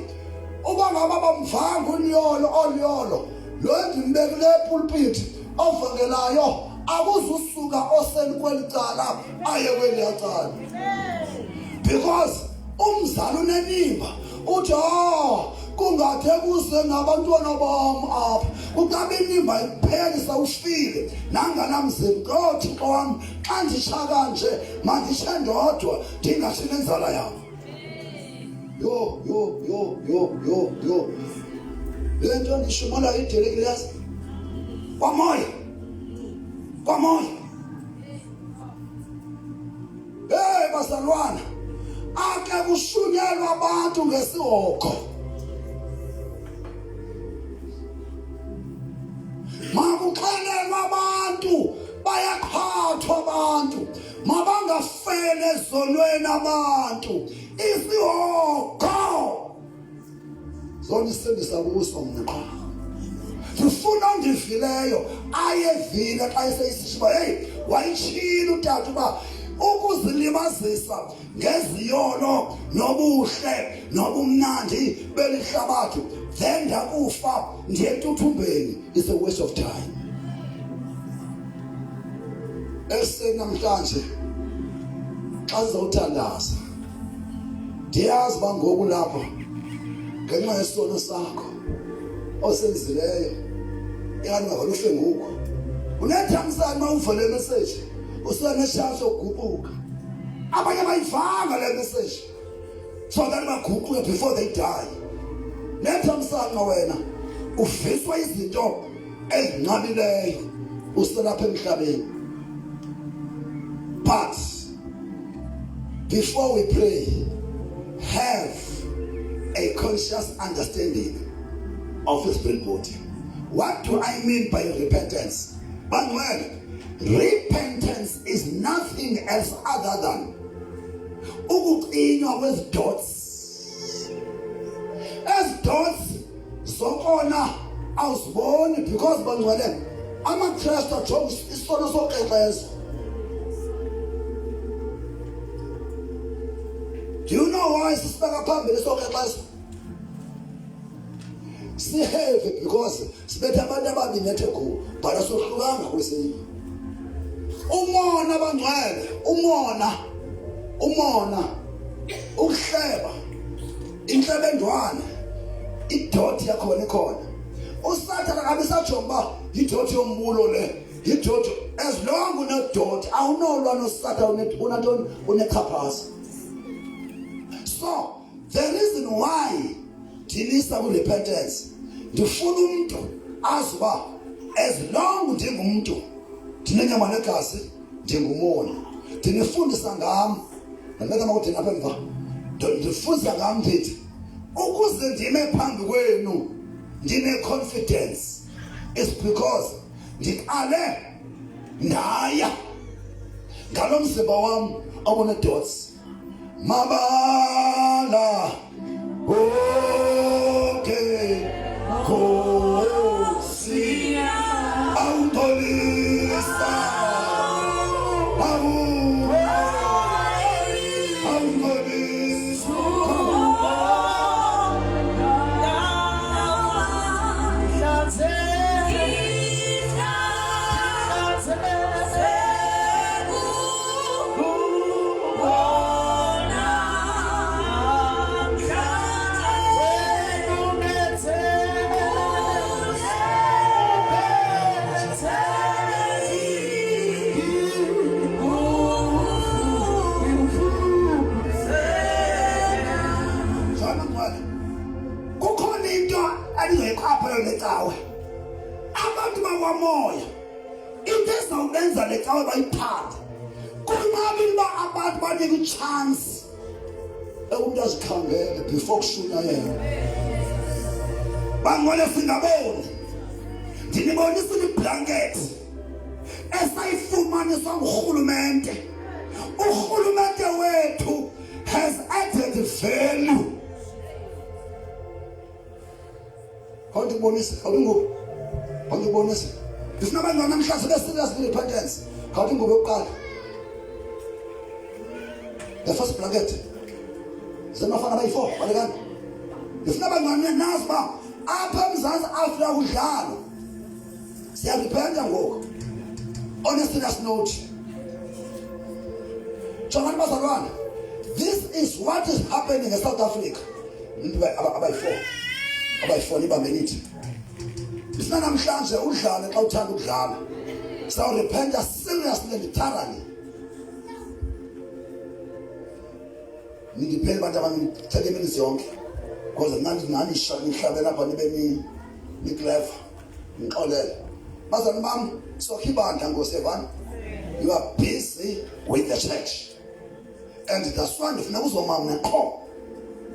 A: uba ngaba bamvanga unyolo oluyolo lo endimbekile epulpiti ovakelayo akuzusuka oseni kweli cala aye kweliya cala, because umzali unenimba uthi oh kungathe kuze nabantwana bam apha kucabe inimba iphele sawufile nanganamzimba. Oh Thixo wam, xa nditsha kanje manditshe ndodwa ndingathi nenzala yam. Yho yho yho yho yho yho, le nto ndishumela idelekile yazi kwamoya kwamoya. Hey bazalwana, ake kushunyelwa abantu ngesihogo. Makuxelelwa abantu, bayaqhathwa abantu, mabangafele ezonweni abantu. Isihogo zonisindisa kuso mna qha. Ndifuna ondivileyo ayevile xa eseyisisho uba heyi wayitshilo utata uba ukuzilibazisa ngeziyolo nobuhle nobumnandi beli hlabathi then ndakufa ndiye entuthumbeni is a waste of time. Ekuseni namhlanje xa sizawuthandaza, ndiyazi uba ngoku lapho ngenxa yesono sakho osenzileyo ingathi ungavele ufe ngoku. Unethamsanqa uma uve le message, useneshansi yokuguquka. Abanye abayivanga le message so that baguquke before they die. Nethamsanqa wena uviswa izinto ezinqabileyo uselapha emhlabeni. But before we pray, have a conscious understanding of his spirit body. What do I mean by repentance? Bangcwele, repentance is nothing else other than ukucinywa kwezi dots. Ezi dots zokona awuziboni because bangcwele amaKristu ajonga isono sokrexezo. Do you know why sisibeka phambili sokrexezo? Si-heavy because sibethe abantu ababini ethe gu, but asohlukanga kwesinye. Umona bangcwele, umona, umona, ukuhleba, inhlebendwane, idoti yakhona ikhona. Usathana ngabe sajonga uba yidoti yombulo le, yidoti. As long unedoti awunolwa nosathana, unantoni, unechaphaza. So the reason why ndilisa ku-repentance, ndifuna umntu azi uba as long ndingumntu ndinenyama negazi ndingumoni. Ndinifundisa ngam, ndandibetha makudini apha emva, ndifundisa ngam ndithi ukuze ndime phambi kwenu ndine-confidence is because ndiqale ndaya ngalo mzimba wam obune-dots mabala oke Nkosi awungcolisa awu awungcolisa. Ichance ekumntu azikhangele before kushunyayelwa. Bangcwele singaboni. Ndinibonisile iblanket esayifumaniswa ngurhulumente. Urhulumente wethu has added value. Khawuthi ubonise, khawuthi ingubo. Khawuthi ubonise. Ndifuna abantwana namhlanje be serious with repentance. Khawuthi ingubo yokuqala. The first blanket. Zemafana abayi-4 balekani. Ndifuna abantwana nazi uba apha eMzantsi Afrika kudlalwa. Siyarepenta ngoku. On a serious note. Jongani bazalwane. This is what is happening in South Africa. Umuntu abayi-4. Abayi-4 ibambe nithi. Ndifuna namhlanje udlale xa uthanda ukudlala. Sawurepenta seriously and thoroughly. Nindipheli bantu abami 30 minutes yonke. Because nani nani nihlabela apha nibe ni ni clever. Ngixolele. Bazalwane bam, sokha ibandla Nkosi yevani. You are busy with the church. And that's why ndifuna kuzoma mna qho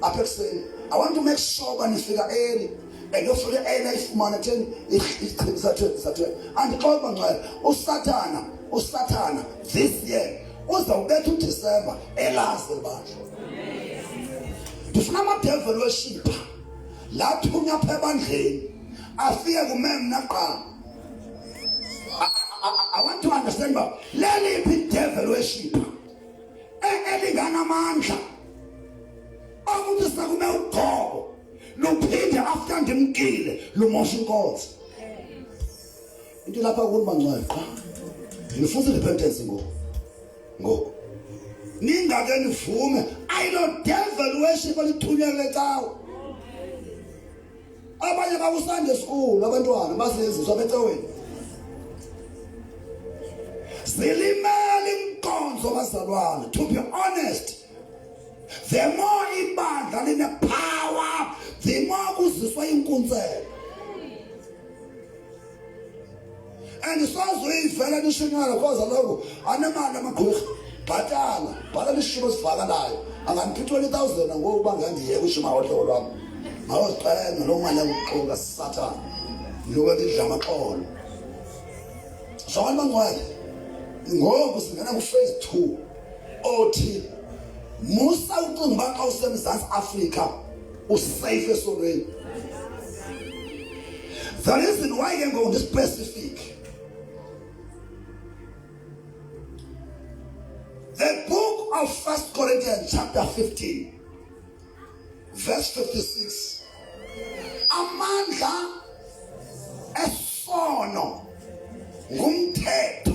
A: apha ekuseni. I want to make sure uba nifika early. And yofika early ayifumane theni ichibi sathe sathe. Andixoki bangcwele. USathana, uSathana this year uzawubetha uDisemba elazi elibandla. Ndifuna ama-devil worshipper lathunywa apha ebandleni afike kume mna kuqala. I want to understand uba leliphi i-devil worshipper elinganamandla okuthi sakume ugqobo luphinde after ndimkile lumosha inkonzo. Into lapha kuni bangcwele qha. Ndifuna repentance ngoku. Ngoku ningake nivume ayilo devil worship olithunyelwe cawa. Abanye bakuSunday school abantwana basebenziswa becaweni. Zilimele inkonzo bazalwane to be honest. The more ibandla line power, the more kuziswa inkunzelo. And soze uyivela nishunyayela cause lokho anemali amagqwirha. Bhatala, bhatala isishumo esivakalayo. Angandiphi 20,000 ngoku uba ngandiyeka ushuma ohlobo lwam. Mawuziqenga loo mali yakuxoka sathana. Loba ndidla amaxolo. So abantu bangcwele ngoku singena ku-phase 2 othi musa ucinga uba xa useMzantsi Afrika usafe esonweni. The reason why ke ngoku ndi-specific, the book of 1 Corinthians chapter 15 verse 56, amandla esono ngumthetho.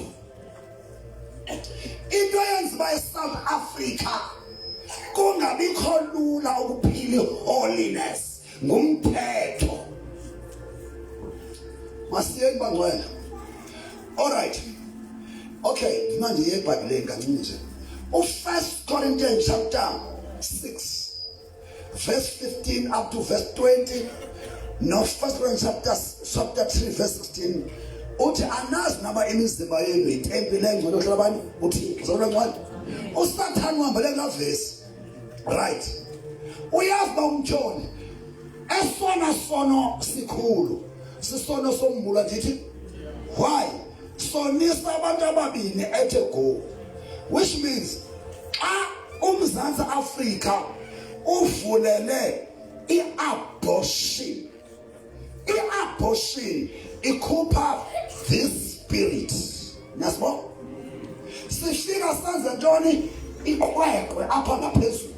A: Into eyenza uba eSouth Africa kungabikho lula ukuphila iholiness ngumthetho. Masiyeni bangcwele. All right. Okay, manje iye eBhayibhelini kancinci nje. U1 Corinthians chapter 6 verse 15 up to verse 20 no 1 Corinthians chapter 3 verse 16 uthi anazi naba imizimba yenu itempile engcwele ohlala bani uthi uzalwa ngcwele. uSathane uhambele kulaa vesi, right? Uyazi uba umtyholi esona sono sikhulu sisono sombula. Ndithi why sonisa abantu ababini ethe go, which means xa uMzantsi Afrika uvulele i-abortion, i-abortion ikhupha this spirit. Niyasibona sifika senze ntoni? Iqweqwe apha ngaphezulu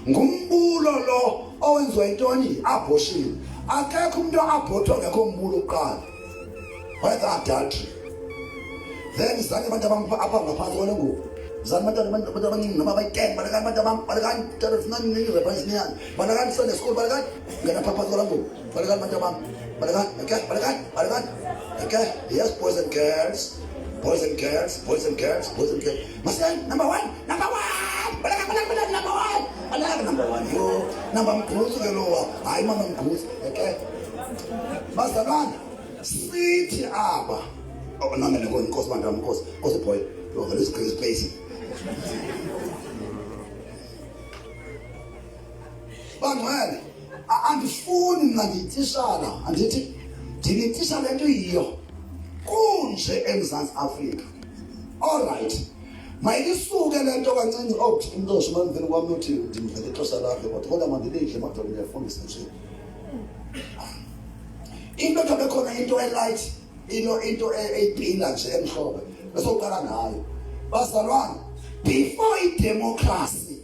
A: ngumbulo lo owenziwa intoni? I-abortion. Akekho umuntu o-abortwa ngekho mbulo kuqala, whether adultery. Then zange abantu abam apha ngaphansi kwale ngubo, zani abantwana, abantu abancinci noma abayi-10, balekani abantu abam, balekani reference niyani, balekani Sunday school, balekani ngena pha phantsi kwala ngubo, balekani abantu abam, balekani. Okay, balekani, balekani. Okay, yes, boys and girls, boys and girls, boys and girls, boys and girls. Masiyani number 1, number 1, baleka, baleka, baleka, number 1, baleka, number 1. Yo, number mgquzu ke lowa, hayi mama mgquzu. Okay, bazalwane, sithi aba. Oh, nami lenkosi, inkosi bantu, inkosi, inkosi boy. Lo vele isigqizi space. Bangcwele, andifuni mna ndiyitishala, andithi ndinitishala into iyiyo. Kunje eMzantsi Afrika. All right. Mayisuke le nto kancinci. Oh, umntu osho emveni kwami uthi ndimdlele ixesha lakhe kodwa kodwa mandilidle madoda ndiyafundisa nje. Into ethi bekhona into elight, into eyipila nje emhlophe besoqala ngayo. Bazalwane, before idemocracy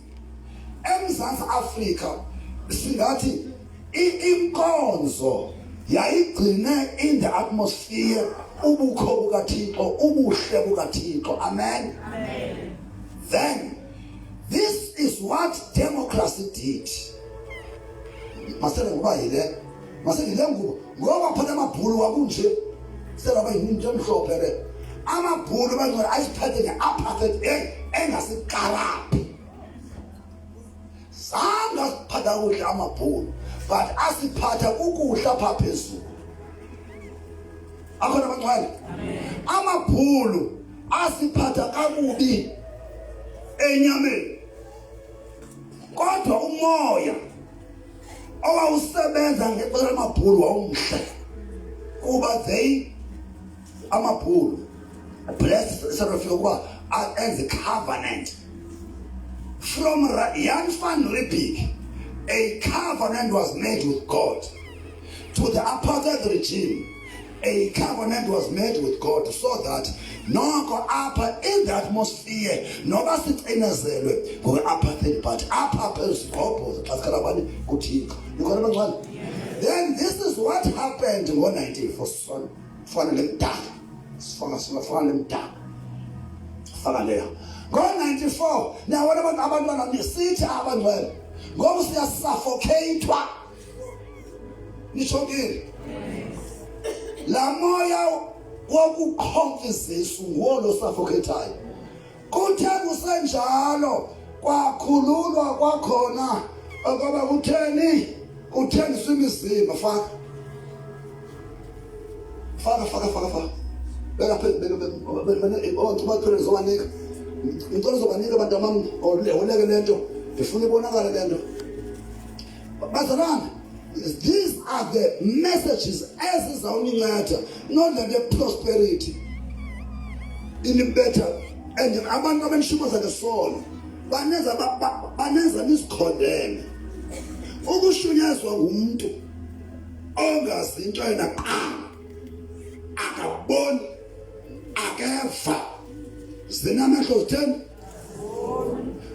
A: eMzantsi Afrika singathi inkonzo yayigcine in the atmosphere ubukho bukaThixo, ubuhle bukaThixo. Amen. Amen. Then this is what democracy did. Masele ngoba yile masele yile ngubo ngoba phela amabhulu wakunje selaba yinto emhlophe le amabhulu bangcwele ayisiphethe nge-apartheid engasikaraphi zange asiphatha kuhle amabhulu but asiphatha kukuhle apha phezulu. Akhona abangcwele, amabhulu asiphatha kakubi enyameni, kodwa umoya owawusebenza ngexesha lamabhulu wawumhle kuba they amabhulu blessed South Africa ukuba enze covenant from Jan van Riebeeck. A covenant was made with God. To the apartheid regime, a covenant was made with God so that noko apha in the atmosphere noba sicinezelwe ngokwe-apartheid but apha phezu ngobhozo xa sikhala bani kuThixo. Nikhona bangcwele? Then this is what happened ngo-19 fana lemdaka sifaka sifaka lemdaka faka leyo ngo-94. Niyabona abantu abantwana sithi abangcwele ngoku siyasuffocatwa, nitshokile la moya wokukhomfa izisu nguwo lo suffocatayo. Kuthe kusenjalo kwakhululwa kwakhona okwaba kutheni kuthengiswa imizimba. Faka faka faka faka faka beka phezu beka beka zobanika ngicela uzobanika abantu amam oleke lento ndifuna ibonakale lento. Bazalwane, these are the messages ezizawuninceda, not le prosperity inibetha and abantu abenishumaza ngesono banenza banenza nizikhondele ukushunyezwa ngumuntu ongazi into yena qala akaboni akeva zinamehlo zitheni.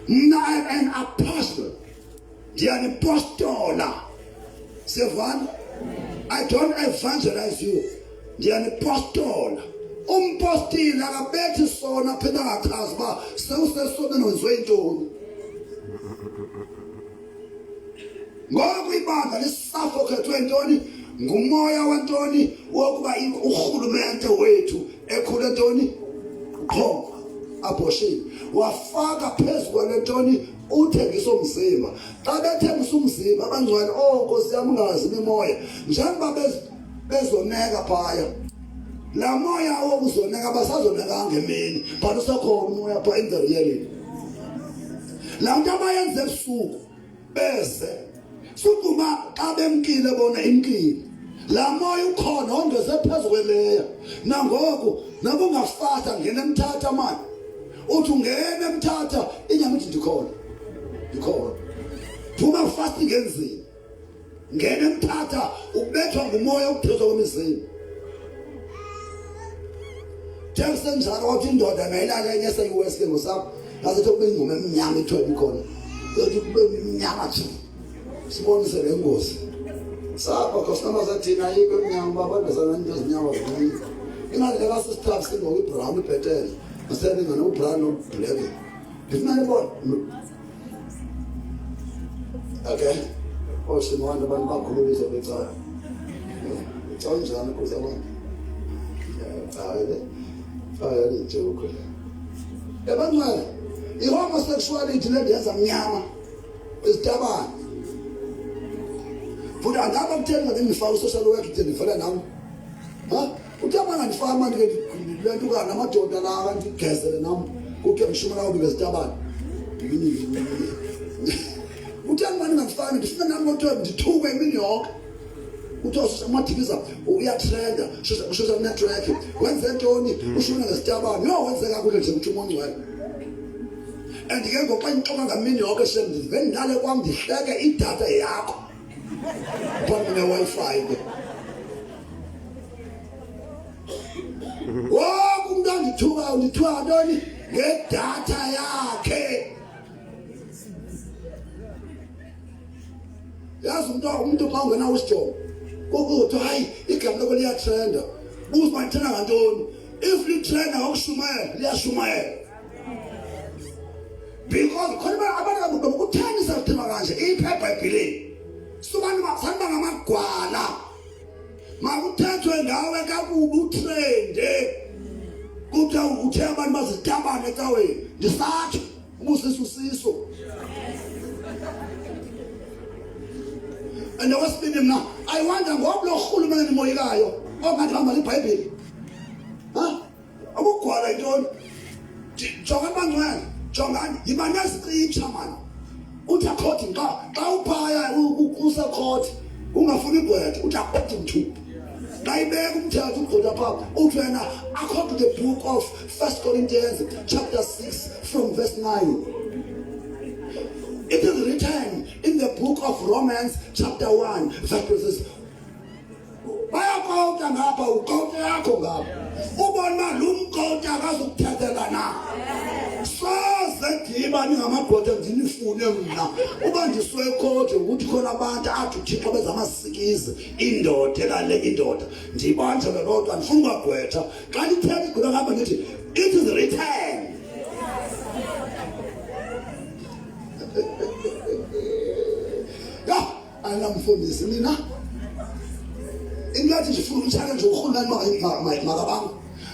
A: Mna I am an apostle, ndiyanipostola, siyevana. I don't evangelize you, ndiyanipostola. Umpostile akabethi sona phela angachazi uba sewusesonweni wenziwe intoni. Ngoku ibandla lisuffocathwe ntoni? Ngumoya wantoni? Wokuba urhulumente wethu ekhule ntoni qho abortion wafaka phezu kwale ntoni uthengisa umzimba. Xa bethengisa umzimba abangcwele, oh Nkosi yam, ungazi imimoya njengoba bezoneka phaya la moya wokuzoneka basazonekanga emini but usekhona umoya pha in the reality. La nto abayenza ebusuku beze sukuma xa bemkile bona imkile la moya ukhona ongeze phezu kweleya. Nangoku nabungafata ngena emthatha manje uthi ungena emthatha inyama ithi ndikhona ndikhona phuma fast ngenzini ngena emthatha ubethwa ngumoya ukuphezwa kwemizimba. Njengosenjalo wathi indoda mayilale enye eseyi-US ke ngosapho ngasethi kube ingoma emnyama ithiwa ibikhona yothi kube mnyama nje sibonise le ngozi sapha khosinama sathina ayikho emnyama uba abantazana into ezimnyama zininzi ingathi lekasisithathu singoku ibrown ibhetele maseningana ubrown noblack ndifuna nibone. Okay, oshimwana abantu bakhululisa becala icala njani kuze abantu cha le cha le joke le ebantwana i-homosexuality le ndenza mnyama izitabane futhi andaba kutheni ngathi ndifaka u-social work nje ndivela nam ha uthe manje ndifaka manje ke le nto kana amadoda la ndigezele nam. Kuthiwe ngishumela kabi ngezitabane. Kutheni mani ngangifani ndifuna nami kuthiwe ndithuke imini yonke. Kuthiwa amadikiza uyatrenda social network wenze ntoni ushona ngezitabane. Yho wenze kakuhle nje mthuma ongcwele. And ke ngoku xa ndixoka ngamini yonke shem ndive ndilale kwam ndihleke idatha yakho. Phambi ne-Wi-Fi ke. Wonke umuntu andithuka undithuka ntoni ngedatha yakhe. Yazi umuntu umuntu xa ungena usijongo kokuthi hayi igama lakho liyatrenda. Buza uba lithenda ngantoni? If litrenda ngokushumayela liyashumayela. Because khona abantu kabugobo kutheni sakuthema kanje iphi eBhayibhelini. Subantu sanuba ngamagwala. Makuthethwe ngawe kakubi utrende. Kuthiwa uthe abantu bazitabane ecaweni. Ndisatsho ubusiso usiso. And okwesibini mna I wonder ngoba lo rhulumente ndimoyikayo ongathi hamba libhayibheli. Ha? Ubugwala yintoni? Jongani bangcwele, jongani yiba nezikriptsha mani. Uthi according xa xa uphaya usecourt ungafuni igwetha uthi according to xa ibeka umthetho ugqitha phaa uthi wena according to the book of First Corinthians chapter 6 from verse 9 it is written in the book of Romans chapter 1 verse bayakota ngapha ukota yakho ngapha ubona uba lo mkota akazukuthethela na soze ndiba ningamadoda ndinifune mna uba ndiswekhodi ukuthi khona abantu athi uthixo bezamasikizi indoda elale indoda ndibanjele loo nto andifuni kwagwetha xa ndithetha igula ngapha ndithi it is written ya Anamfundisi nina. Into ethi ndifuna umchallenge urhulumente makabanga.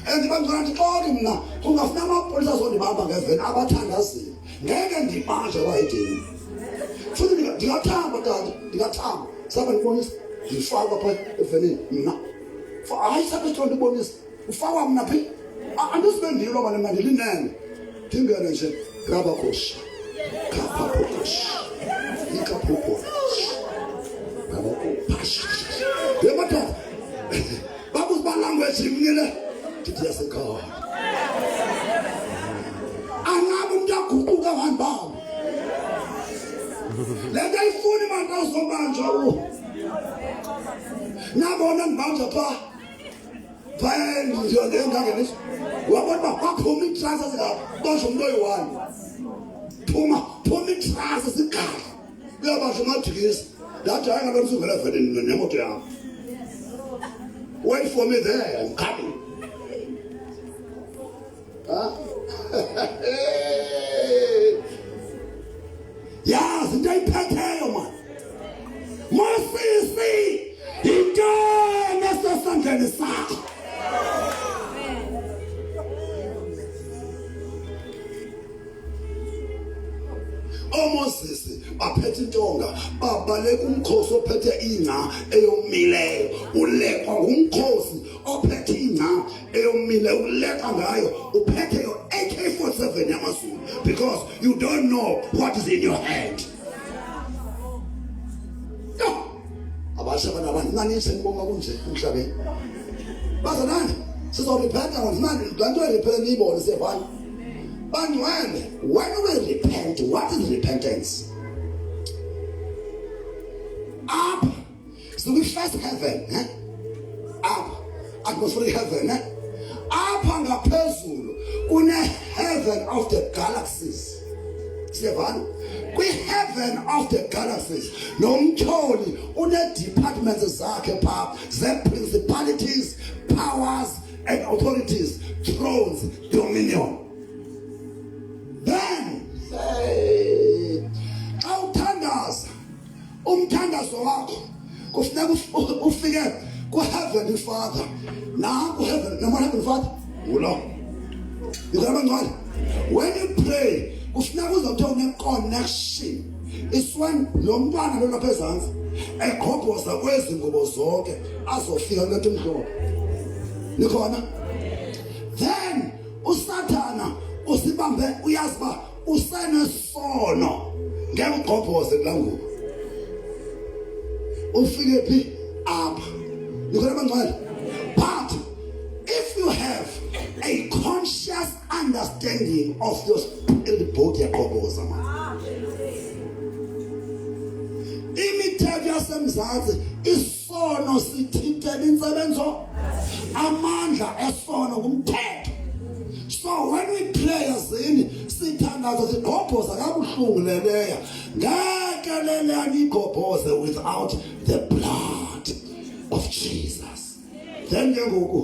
A: And bangcona ndixoki mna kungafuna amapolisa azondibamba ngeveni abathandazile. Ngeke ndibanjwe kwayidini. Futhi ndingathamba tata, ndingathamba. Sabe ndibonisa ndifakwa pha evenini mna. Hayi sabe sithole ndibonisa. Ufakwa mna phi? Andizibe ndilwa mna mna ndilinene. Ndingene nje rabakosha. Kapapokosha. Ikapoko. Rabakosha. Yemadoda. Babuza uba language imni le. Ndithi yasekhaya. Angabe umuntu aguquka ngandibamba. Le nto ayifuni mani xa uzobanjwa u. Nabona ndibanjwa phaa. Phaa wabona uba kwaphuma iitrasi zingabosha umntu oyi-one phuma phuma iitrasi zigadla kuyabasha umadikisa ndathi hayi ngaloo nsungela vele nemoto yam wait for me there I'm coming yazi into ayiphetheyo mani mosisi yintoni esesandleni sakho oomoses baphethe intonga babaleka umkhosi ophethe ingca eyomileyo ulekwa ngumkhosi ophethe ingca eyomile uleqa ngayo uphethe your AK47 yamazulu because you don't know what is in your hand abasha abantu abaninganise nibonga kunje emhlabeni bazalwane sizorepenta ngozimani le nto erepele niyibone siyevana bangcwele when we repent what is repentance apha Sikwi-first heaven eh? Apha atmospheric heaven eh? Apha ngaphezulu kune-heaven of the galaxies siyevana kwi-heaven of the galaxies nomtyholi une-departments zakhe phaa ze-principalities powers and authorities thrones dominion then hey, xa uthandaza umthandazo wakho kufuneka ufike ku-heavenly father nanku heaven noma heavenly father ngulo yikhona abangcwele when you pray kufuneka uzawuthiwa une-connection is when lo mntwana lolapha ezantsi egqobhoza kwezi ngubo zonke azofika kule nto imhlophe nikhona then usathana Usibambe uyazi uba usenesono ngeke ugqobhoze kulaa ngubo. Ufike phi apha? Nikhona bangcwele? But if you have a conscious understanding of your spirit boat yaqoboza man. Imithetho yaseMzantsi isono sithintela intsebenzo amandla esono ngumthetho. So when we pray yazini sithandaza sigqobhoza kabuhlungu leleya ngeke leleya niyigqobhoze without the blood of Jesus. Then ke ngoku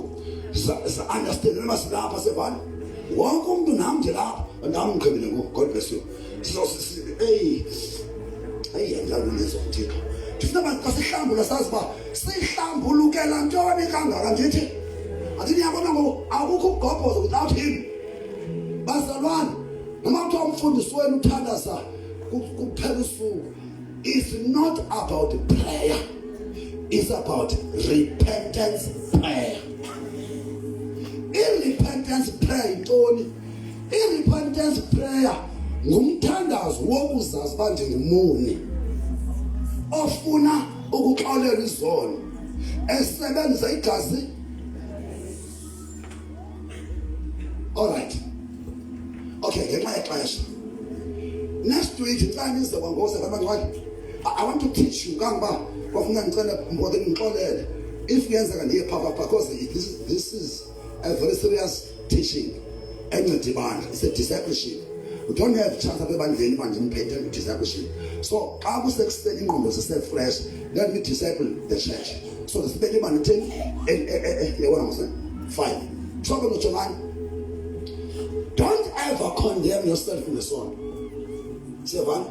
A: understand noma silapha sevana wonke umuntu nam ndilapha nam ngiqhebile ngoku God bless you. Eyi eyi andiyalunezo uThixo ndifuna abantu xa sihlambula sazi uba sihlambulukela ntoni kangaka ndithi andithi niyabona ngoku akukho ukugqobhoza without him bazalwane noma kuthiwa umfundisi wenu uthandaza kuphela usuku is not about prayer it's about repentance prayer i-repentance prayer yintoni I-repentance prayer ngumthandazo wokuzazi uba ndingumoni ofuna ukuxolelwa izono esebenzisa igazi. All right. Okay, ngenxa yexesha. Next week ndicela nize kwangoku abangcwele. I want to teach you kangoba kwafuneka ndicele ngoba ndixolele. If kuyenzeka ndiye phaa because this is a very serious teaching enceda ibandla. It's a discipleship. We don't have chance apha ebandleni uba ndimphethe discipleship. So xa kusekuseni ingqondo zise-fresh, let me disciple the church. So sibeke ibandla itheni? Yabona mose? Fine. So ke ngijongani. Don't ever condemn yourself in the soul. Siyavana?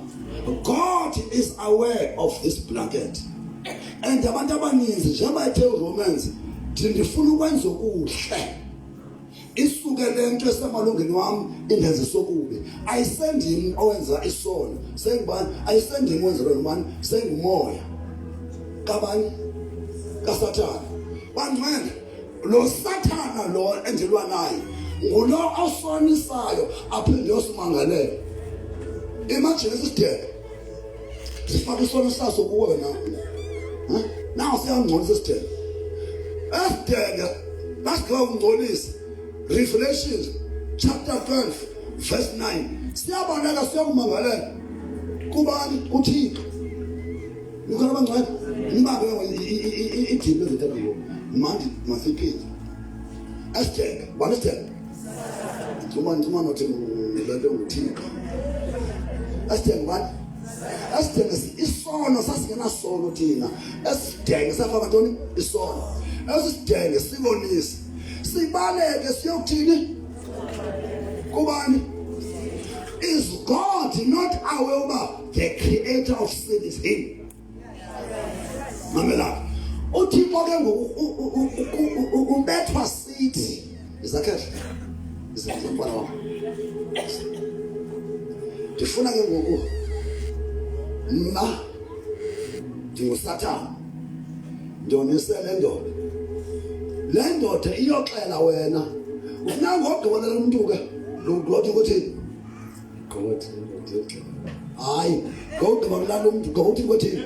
A: God is aware of this blanket. And abantu abaninzi njengoba ethe uRomans ndifuna ukwenza okuhle. Isuke le nto esemalungeni wam indenze sokubi. Ayisendim owenza isono. Sengubani? Ayisendim owenza lona ubani? Sengumoya. Kabani? KaSathana. Bangcwele lo Sathana lo endilwa naye ngulo osonisayo aphinde yosimangalela. Imagine isidebe. Sifaka isono saso kuwe wena. Now siyangcolisa isidebe. Esidebe basigqiba ukungcolisa. Revelation chapter 12 verse 9. Siyabaleka siyokumangalela. Kubani? KuThixo. Nikhona abangcwele? Nibambe idini ezithetha ngoku. Manje masiphinde. Esidebe, bani isidebe? Ncuma ncuma nothi le nto nguThixo. Esidenge bani? Esidenge isono sasingenasono thina. Esidenge safaka ntoni? Isono. Esidenge sibonise. Sibaleke siyokuthini? Kubani? Is God not aware uba the creator of sin is him? Mamela. UThixo ke ngoku ubethwa sithi. Izakhehle. Izakhehle wam. Ndifuna ke ngoku mna ndinguSathana ndonise le ndoda. Le ndoda iyoxela wena. Ufuna ngogqibela lo mntu ke lo ukuthi God hayi ngogqiba kulala umntu ngokuthi ngothini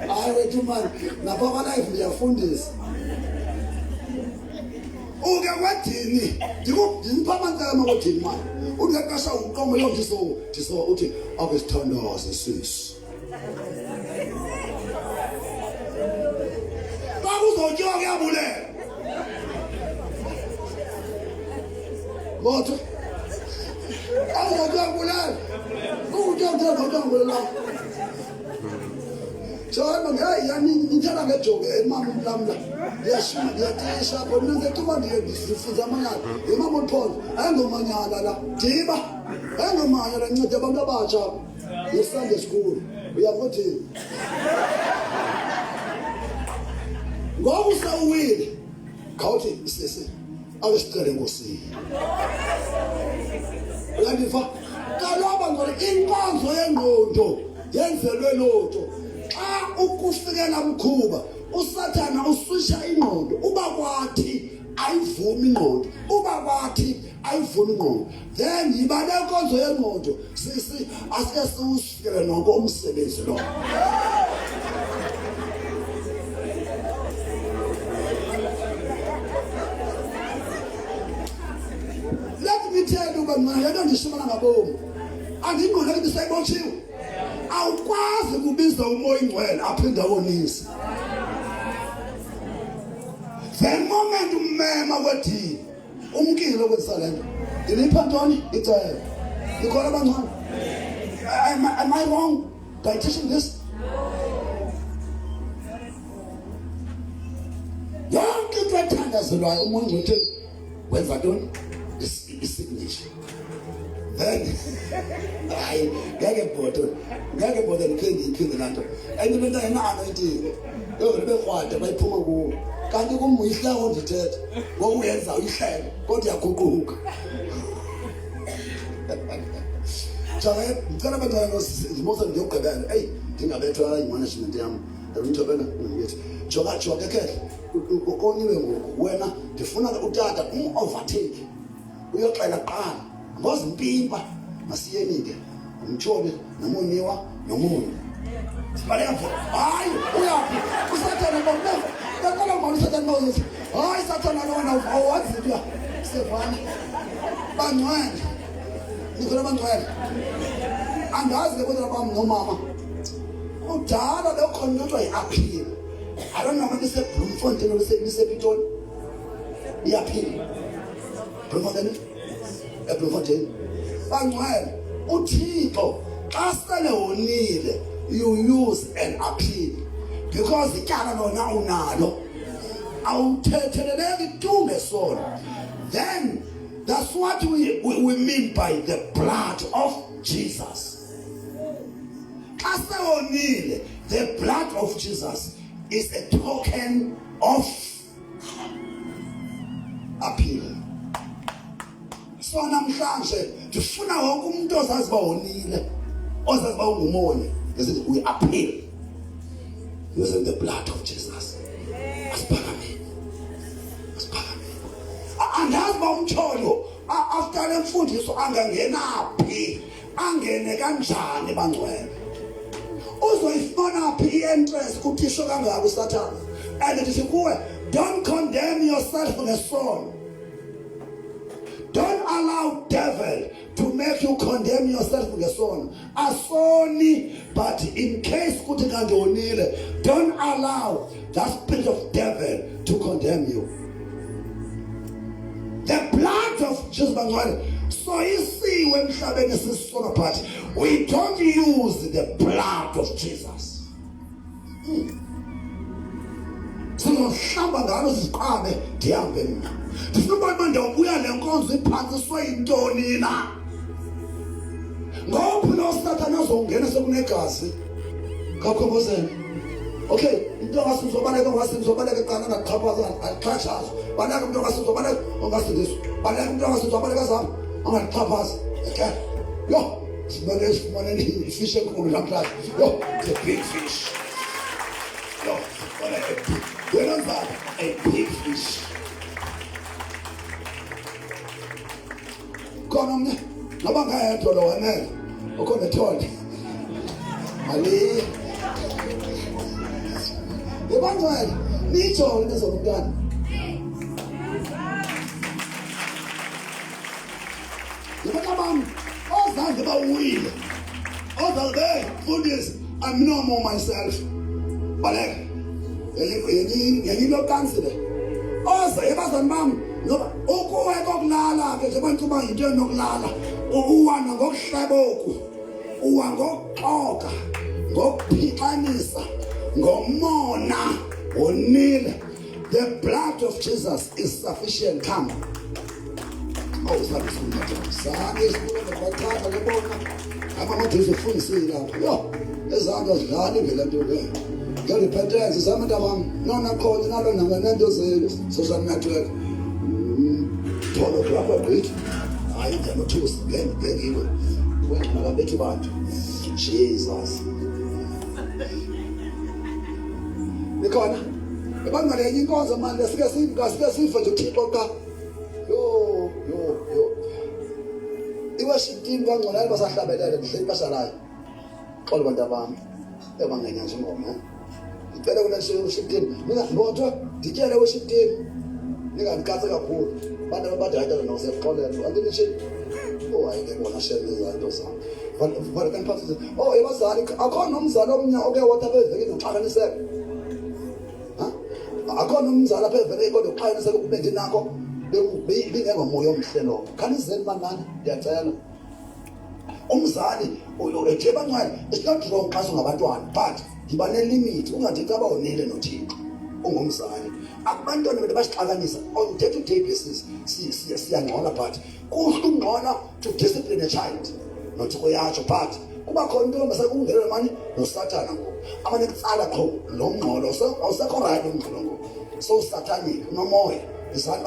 A: hayi wethu mani napha kwalife ndiyafundisa uke kwadini ndinipha amancela makodini mani ungexesha uqomo yo ndiso ndiso uthi ake sithandaze sisi Xa kuzotyiwa kuyabulela. Moto. Xa kuzotyiwa kubulela. Ukutya kuthiwa kuzotyiwa kubulela. Jona ngeyi yani ngithela ngejonge emama umlamla. Ndiyashima ndiyatisha apho mina ngicuma ndiye ndifunza amanyala. Imama uliphondo ayingomanyala la. Diba. Ayingomanyala nceda abantu abatsha. Yesunday school uyakuthini ngoku sewuwile khawuthi sisi ake sicele enkosini uyandiva kaloba ngore inkonzo yengqondo yenzelwe lutho xa ukufikela mkhuba. Usathana uswisha ingqondo uba kwathi ayivumi ingqondo, uba kwathi ayivumi ingqondo, then yiba nenkonzo yengqondo. Sisi, asike siwusikele nonke umsebenzi lo. Let me tell you, bantwana, le nto ndishimana ngabomi andingqondo ke ndisayibotshiwe. Awukwazi kubiza umoya ingcwele aphinde awonise. The moment ummema kwedini umkile okwenzisa le nto. Ndinipha ntoni icebo? Ikhona abangcono? Am I wrong by teaching this? Yonke into ethandazelwayo umoya ongcwele wenza ntoni? Isignature. Then hayi, ngeke bhodo, ngeke bhodo, ndiphinde iphinde laa nto. And into ayina-anointing yho, libe krwada bayiphuma kuwo, kanti kum uyihleko ndithetha ngoku uyenza uyihleko kodwa uyaguquka. Jonga, ndicela abantwana ndimose ndiyokugqibela. Eyi, ndingabethwa yimanagement yam umthobela ngithi jonga, jonga khehle koniwe ngoku. Wena ndifuna utata um-overtake uyoxela kuqala ngozimpimpa. Masiyeni ke umtyholi nomoniwa nomoni sibaleka. Hayi, uyaphi usathana? Bamneva baqala ngibona usathana mawuzothi hayi sathana lona awazi into. Sivana bangcwele, nikhona bangcwele. Andazi ke kodwa bam nomama kudala bekhona into kuthiwa yi-appeal. I don't know maybe iseBloemfontein or isePitoli i-appeal. Bloemfontein, eBloemfontein bangcwele. UThixo xa sele wonile, you use an appeal because ityala lona unalo, awuthetheleleki tu ngesono. Then that's what we mean by the blood of Jesus. Xa sewonile, the blood of Jesus is a token of appeal. So namhlanje ndifuna wonke umuntu ozazi uba wonile, ozazi uba ungumoni, ngesithi we appeal using the blood of Jesus. Asiphakameni, asiphakameni. Andazi uba umtyholo after le mfundiso angangena phi, angene kanjani bangcwele, uzoyifumana phi i-entrance kuthisho kangaka usathana. And ndithi kuwe, don't condemn yourself ngesono. Don't allow devil to make you condemn yourself ngesono. Asoni, but in case kuthi kanti wonile, don't allow that spirit of devil to condemn you. The blood of Jesus, bangcwele, soyisiwe emhlabeni sisisono, but we don't use the blood of Jesus. Sizohlamba ngalo siziqabe. Ndihambe mna, ndifuna ubona uba ndawubuya le nkonzo iphantsiswe yintoni na. Ngophi lo sathane ozongena sekunegazi khawukhombozela? Okay, umntu ongasindiswa baleka, ongasindiswa baleka kuqala, angaxhaphaza axhatshazwa. Baleka umntu ongasindiswa, baleka ongasindiswa, baleka umntu ongasindiswa, baleka zam angaxhaphaza. Okay, yho, sibone sifumaneni ifish enkulu namhlanje. Yho, it's a big fish. Yho, sifumane a big, wena nzala, a big fish. Khona omnye noba ngayedwa lo wanele ukhona ethole mali ebangcwele niyijole into zomntwana yabantwana bam ozange bawile ozange be mfundisi, I'm no more myself. Baleka, yenye into kansile oze ebazani bam noba ukuwe kokulala ke njengoba ncuba yinto enokulala uwana ngokuhleba oku, uwa ngokuxoka, ngokuphixanisa, ngomona, wonile. The blood of Jesus is sufficient. Come. Oh, sabe sifunda, sabe sifunda bathatha lebona abamaduze ufundisile lapha. Yo, ezanto zidlala ngele nto le nge-repentance zama ntabam nona khona nalo nanga nento ze-social network photographer gqithi. Hayi, ndiyalothusa ngengiwe wena kabethi bantu. Jesus, nikhona? Ebangale yenye inkonzo mani lesike sive sike sive nje uThixo qa. Yo yo yo. I-worship team kaNgcolani basahlabelele ndihleli basalayo. Xolo bantu abami. Ebangenya nje ingoma. Eh? Ngicela kule worship team. Mina ngotho ndityele worship team. Ningandikatsi kakhulu. Bantu abadala nosebuxolelo. Andithi Oh hayi ke bona shame izanto zam. Vala kaniphathe. Oh ebazali akho nomzali omnye oke wathi apha evekini uxakaniseka. Ha? Akho nomzali apha evekini kodwa uxakaniseka kube ndinakho bingengomoya omhle lo. Khanizeni manani ndiyacela. Umzali uyoethe bancane it's not wrong xa singabantwana but yiba nelimit ungathi caba wonile noThixo ungumzali. Abantwana bethu basixakanisa on day to day basis siyangcola but kuhle ukungcola to discipline a child nothi kuyatsho but kuba khona into masekungenela mani nosathana ngoku amane kutsala qho lo mngqolo awusekho right lo mngqolo ngoku sowusathanile unomoya izani.